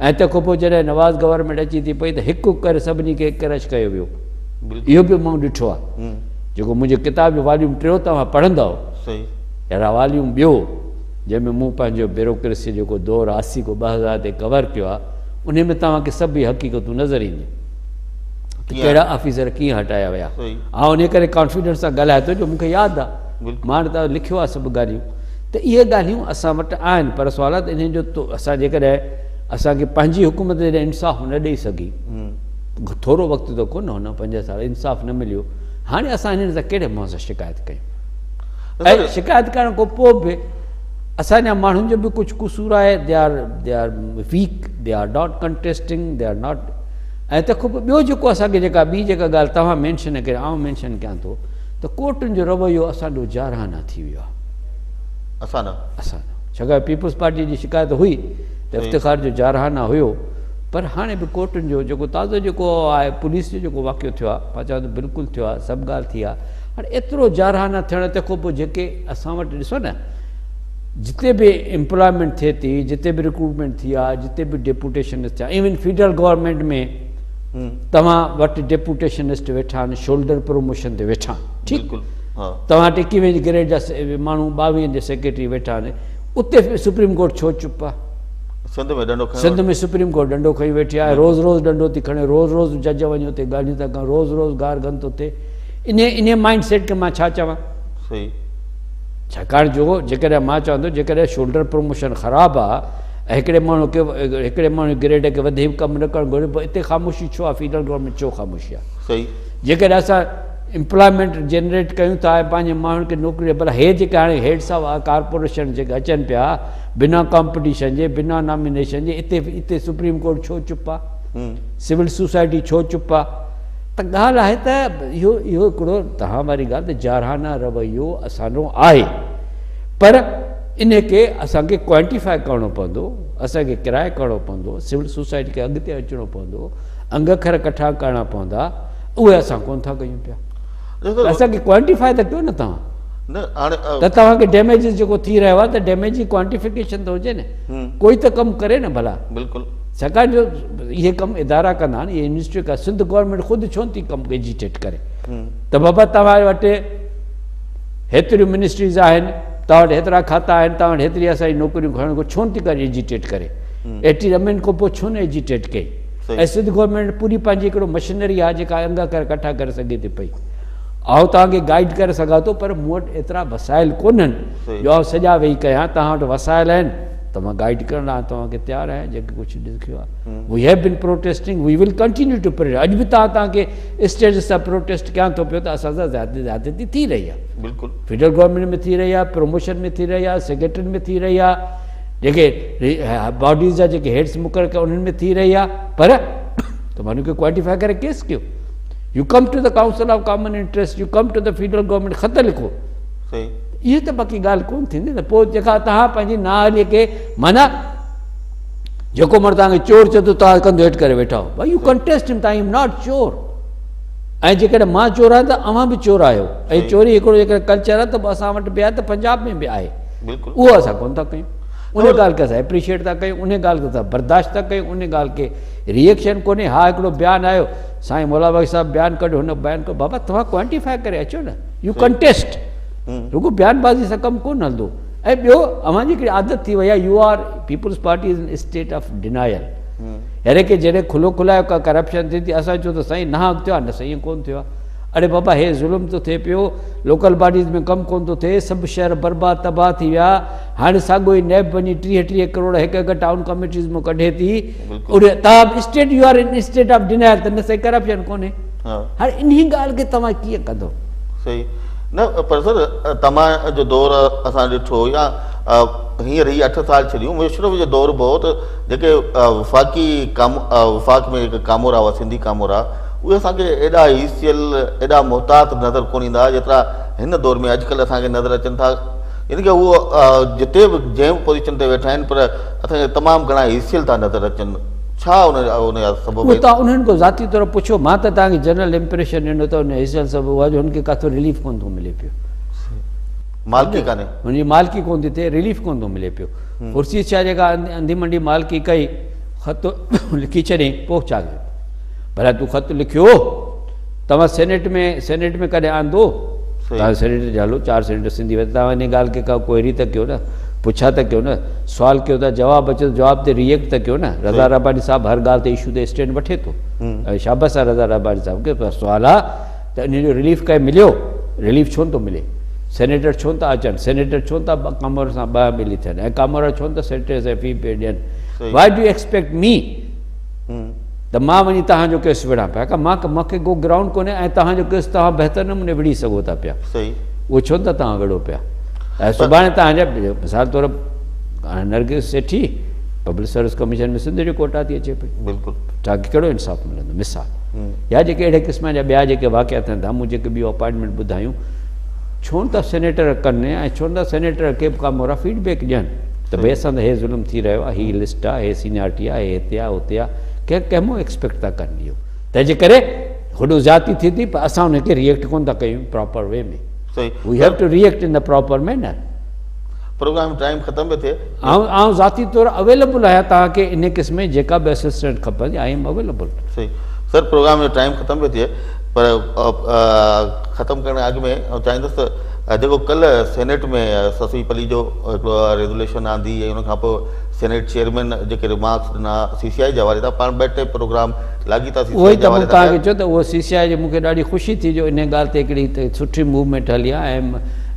۽ تنهن کان پوء جڏهن نواز گورنمينٽ اچي ٿي پئي ته هڪ هڪ ڪري سڀني کي ڪرش ڪيو ويو. اهو به مون ڏٺو آهي. جيڪو منهنجي ڪتاب جو واليوم ٽيون توهان پڙهندؤ يا واليوم ٻيو جنهن ۾ مون پنهنجو بيوروڪريسي جو جيڪو دور 80 کان 2000 تي ڪور ڪيو آهي انهي ۾ توهان کي سڀ اهي حقيقتون نظر اينديون ته ڪهڙا آفيسر ڪيئن هٽايا ويا. آئون انهي ڪري ڪانفيڊنس سان ڳالهايان ٿو جو مون کي ياد آهي. مان ته لکيو آهي سڀ ڳالهيون. ته اهي ڳالهيون اسان وٽ آهن پر سوال آهي ته انهن جو اسان جيڪڏهن اسان کي پنهنجي حڪومت جڏهن انصاف نه ڏئي سگهي ٿورو وقت ته ڪونه هو نه 5 سال انصاف نه مليو هاڻي اسان هنن سان ڪهڙي منهن سان شڪايت ڪيون ۽ شڪايت ڪرڻ کان پوء به اسان جا ماڻهن جو به ڪجهه قصور آهي they are they are weak they are not contesting they are not ۽ تنهن کان پوء ٻيو جيڪو اسان کي جيڪا ٻي جيڪا ڳالهه توهان مينشن ڪئي آئون مينشن ڪيان ٿو ته ڪورٽن جو رويو اسان ڏو جارحانه ٿي ويو آهي. اسان ڏانهن؟ اسان ڏانهن. ڇاڪاڻ پيپلز پارٽي جي شڪايت هئي ته افتخار جو جارحانه هيو پر هاڻي به ڪورٽن جو جيڪو تازو جيڪو آهي پوليس جو جيڪو واقعو ٿيو آهي مان چوان ٿو بلڪل ٿيو آهي سڀ ڳالهه ٿي آهي هاڻي ايترو جارحانه ٿيڻ تنهن کان پوء جيڪي اسان وٽ ڏسو نه جتي به امپلائمينٽ ٿئي ٿي جتي به رڪروٽمينٽ ٿي آهي جتي به ڊيپوٽيشن ٿيا ايون فيڊرل گورنمينٽ ۾ توهان وٽ ڊيپوٽيشنسٽ ويٺا آهن شولڊر پروموشن تي ويٺا آهن ٺيڪ توهان وٽ ايڪويهين گريڊ جا ماڻهو ٻاويهين جي سيڪريٽري ويٺا آهن اتي سپريم ڪورٽ ڇو چپ آهي؟ سنڌ ۾ ڏنڊو کنيو سنڌ ۾ سپريم ڪورٽ ڏنڊو کڻي ويٺي آهي روز روز ڏنڊو ٿي کڻي روز روز جج وڃي اتي ڳالهيون ٿا ڪن روز روز گار گند ٿو ٿئي انهي انهي مائنڊ سيٽ کي مان ڇا چوان؟ صحيح. ڇاڪاڻ جو جيڪڏهن مان چوان ٿو جيڪڏهن شولڊر پروموشن خراب آهي ۽ هڪڙي ماڻهو کي هڪڙي ماڻهو گريڊ کي وڌيڪ ڪم نه ڪرڻ گهرجي پوء اتي خاموشي ڇو آهي فيڊرل گورنمينٽ ڇو خاموشي آهي؟ صحيح. جيڪڏهن اسان امپلائمينٽ جنريٽ ڪيون ٿا ۽ پنهنجي ماڻهن کي نوڪري ڀلا هي جيڪي هاڻي هيڊس آف ڪارپوريشن جيڪي اچن پيا بنا ڪامپٽيشن جي بنا نامينيشن جي اتي اتي سپريم ڪورٽ ڇو چپ آ سول سوسائٽي ڇو چپ آ ته ڳالهه آهي ته اهو اهو هڪڙو توهان واري ڳالهه ته جارحانه رويو اسان جو آهي پر ان کي اسان کي ڪوانٽيفائي ڪرڻو پوندو، اسان کي ڪراء ڪرڻو پوندو، سول سوسائٽي کي اڳتي اچڻو پوندو، انگ اکر ڪٺا ڪرڻا پوندا، اهي اسان ڪونه ٿا ڪيون پيا. اسان کي ڪوانٽيفائي ته ڪيو نه توهان. ته توهان کي ڊيميجز جيڪو ٿي رهيو آهي ته ڊيميج جي ڪوانٽيفڪيشن ته هجي نه، ڪوئي ته ڪم ڪري نه ڀلا. بلڪل. ڇاڪاڻ جو اهي ڪم ادارا ڪندا آهن، اهي يونيورسٽيون ڪا سنڌ گورنمينٽ خود ڇو نٿي ڪم ايجيٽيٽ ڪري ته بابا توهان وٽ هيتريون منسٽريز آهن، توهان وٽ هيترا کاتا آهن، توهان وٽ هيتري اسان جي نوڪريون کڻڻ کو ڇو نٿي ڪري ايجيٽيٽ ڪري؟ ايٽي امين کان پوء ڇو نه ايجيٽيٽ ڪئي؟ ۽ سنڌ گورنمينٽ پوري پنهنجي هڪڙو مشنري آهي جيڪا انگ اکر ڪٺا ڪري سگهي ٿي پئي. آئون توهان کي گائيڊ ڪري سگهان ٿو پر مون وٽ ايترا وسائل ڪونهن جو آئون سڄا ويهي ڪيان، توهان وٽ وسائل آهن ته مان گائيڊ ڪرڻ لاء توهان کي تيار آهيان جيڪي ڪجهه لکيو آهي. We have been protesting, we will continue to protest. اڄ به توهان کي اسٽيٽس سان پروٽيسٽ ڪيان ٿو پيو ته اسان سان زيادتي ٿي رهي آهي. بلڪل. فيڊرل گورنمينٽ ۾ ٿي رهي آهي، پروموشن ۾ ٿي رهي آهي، سيڪريٽرين ۾ ٿي رهي آهي، جيڪي باڊيز جا جيڪي هيڊس مقرر ڪيا انهن ۾ ٿي رهي آهي، پر توهان ان کي ڪوانٽيفائي ڪري ڪيس ڪيو. You come to the council of common interest, you come to the federal government, خط لکو. صحيح. اهي ته باقي ڳالهه ڪونه ٿيندي نه. پوء جيڪا توهان پنهنجي نااهلي کي معنيٰ جيڪو ماڻهو توهان کي چور چئي ٿو توهان ڪنڌ هيٺ ڪري ويٺا آهيو. ڀائي يو ڪنٽيسٽ هم، I am not چور. ۽ جيڪڏهن مان چور آهيان ته اوهان به چور آهيو. ۽ چوري هڪڙو جيڪڏهن ڪلچر آهي ته پوء اسان وٽ به آهي ته پنجاب ۾ به آهي. اهو اسان ڪونه ٿا ڪيون. ان ڳالهه کي اسان اپريشيئيٽ ٿا ڪيون، ان ڳالهه کي اسان برداشت ٿا ڪيون، ان ڳالهه کي ريئيڪشن ڪونهي. ها هڪڙو بيان آيو، سائين مولا بخش صاحب بيان ڪڍيو، هن بيان ڪيو، بابا توهان ڪوانٽيفائي ڪري اچو نه، يو ڪنٽيسٽ. رڳو بيان بازي سان ڪم ڪونه هلندو. ۽ ٻيو اوهان جي هڪڙي عادت ٿي وئي آهي، you are peoples party is in state of denial. يعني ڪي جڏهن کلو کلايو ڪا ڪرپشن ٿئي ٿي اسان چئون ته سائين ناحق ٿيو آهي، نه سائين ائين ڪونه ٿيو آهي. اڙي بابا هي ظلم ٿو ٿئي پيو، لوڪل باڊيز ۾ ڪم ڪونه ٿو ٿئي، سڀ شهر برباد تباهه ٿي ويا، هاڻي ساڳيو ئي نيب وڃي 30 30 ڪروڙ هڪ هڪ ٽائون ڪميٽيز مان ڪڍي ٿي، اڙي توهان به state you are in state of denial ته نه سائين ڪرپشن ڪونهي. هاڻي انهي ڳالهه کي توهان ڪيئن ڪندو؟ صحيح نه پر سر توهان جو دور اسان ڏٺو يا هينئر هي 8 سال ڇڏيون مشرف جو دور به هو ته جيڪي وفاقي وفاق ۾ جيڪي ڪامورا هئا سنڌي ڪامورا اهي اسان کي ايڏا هيسيل ايڏا محتاط نظر ڪونه ايندا هئا جيترا هن دور ۾ اڄڪلهه اسان کي نظر اچن ٿا يعني ڪي هو جتي به جنهن به پوزيشن تي ويٺا آهن پر اسان کي تمام گهڻا هيسيل ٿا نظر اچن ڇا ان جا سبب اهو توهان انهن کان ذاتي طور پڇو مان ته توهان کي جنرل امپريشن ڏنو ته ان هيسيل سبب اهو آهي جو هن کي ڪاٿو رليف ڪونه ٿو ملي پيو. مالڪي ڪانهي. هن جي مالڪي ڪونه ٿي ٿئي رليف ڪونه ٿو ملي پيو. خورشيد شاهه جيڪا انڌي منڊي مالڪي ڪئي خط لکي ڇڏيائين پوء ڇا ٿيو؟ ڀلا تون خط لکيو توهان سينيٽ ۾ سينيٽ ۾ ڪڏهن آندو؟ توهان سينيٽ جا هلو 4 سينيٽر سنڌي ويٺا توهان ان ڳالهه کي ڪا ڪوئري ته ڪيو نه پڇا ته ڪيو نه سوال ڪيو ٿا جواب اچي ٿو جواب تي ريئيڪٽ ته ڪيو نه رضا رباني صاحب هر ڳالهه تي اشو تي اسٽينڊ وٺي ٿو ۽ شابس آهي رضا رباني صاحب کي پر سوال آهي ته ان جو رليف ڪنهن مليو رليف ڇو نٿو ملي سينيٽر ڇو نٿا اچن سينيٽر ڇو نٿا ڪامورن سان ٻه ملي ٿين ۽ ڪامورا ڇو نٿا سينيٽر سان في پي ڏين why do expect me ته مان وڃي توهان جو ڪيس وڙهان پيا ڪا مان مون کي ڪو گرائونڊ ڪونهي ۽ توهان جو ڪيس توهان بهتر نموني وڙهي سگهو ٿا پيا اهو ڇو نٿا توهان وڙهو پيا ۽ سڀاڻي توهان جا مثال طور Nargis Sethi public service commission ۾ Sindh جو ڪوٽا ٿي اچي پئي بلڪل توهان کي ڪهڙو انصاف ملندو مثال يا جيڪي اهڙي قسم جا ٻيا جيڪي واقعا ٿين ٿا مون جيڪي ٻيون اپائنٽمينٽ ٻڌايون ڇو نٿا سينيٽر ڪن ۽ ڇو نٿا سينيٽر کي به ڪا مورا فيڊ بيڪ ڏين ته ڀئي اسان سان هي ظلم ٿي رهيو آهي هي لسٽ آهي هي سينيارٽي آهي هي هتي آهي هتي آهي ڪنهن ڪنهن مون ايڪسپيڪٽ ٿا ڪن اهو تنهن جي ڪري هوڏو زيادتي ٿئي ٿي پر اسان ان کي ريئيڪٽ ڪونه ٿا ڪيون proper way ۾ we have to react in the proper manner. Programme time ختم پيو ٿئي. آئون ذاتي طور اويليبل آهيان توهان کي ان قسم جي جيڪا به اسسٽنٽ کپندي I am available. صحيح سر پروگرام جو ٽائيم ختم پيو ٿئي پر ختم ڪرڻ کان اڳ ۾ آئون چاهيندس ته جيڪو ڪلهه سينيٽ ۾ سسئي پليجو هڪڙو ريزوليشن آندي ۽ ان کان پوء سينيٽ چيئرمين جيڪي ريمارڪس ڏنا سي سي آء جي حوالي سان پاڻ ٻه ٽي پروگرام لاڳيتا سي سي اهو آء ئي جي ته مون حوالي سان توهان ڪيا. کي چيو ته اهو سي سي آء جي مون کي ڏاڍي خوشي ٿي جو انهي ڳالهه تي هڪڙي سٺي موومينٽ هلي آهي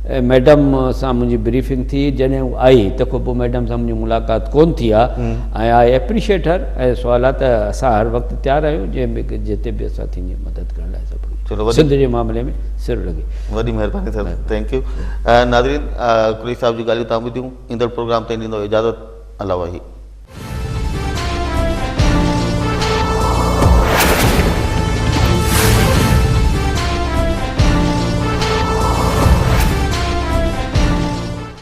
۽ ميڊم سان منهنجي بريفنگ ٿي جڏهن هو آئي تنهن کان پوء ميڊم سان منهنجي ملاقات ڪونه ٿي آهي ۽ آء ايپريشيٽ هر ۽ سوال آهي ته اسان هر وقت تيار آهيون جنهن به جتي به اسان ٿيندي مدد ڪرڻ لاء سڀ سنڌ جي معاملي ۾ سر لڳي. وڏي مهرباني سر thank you ناظرين قريشي صاحب جون ڳالهيون توهان ٻڌيون ايندڙ پروگرام تائين ڏيندو اجازت الله واهي.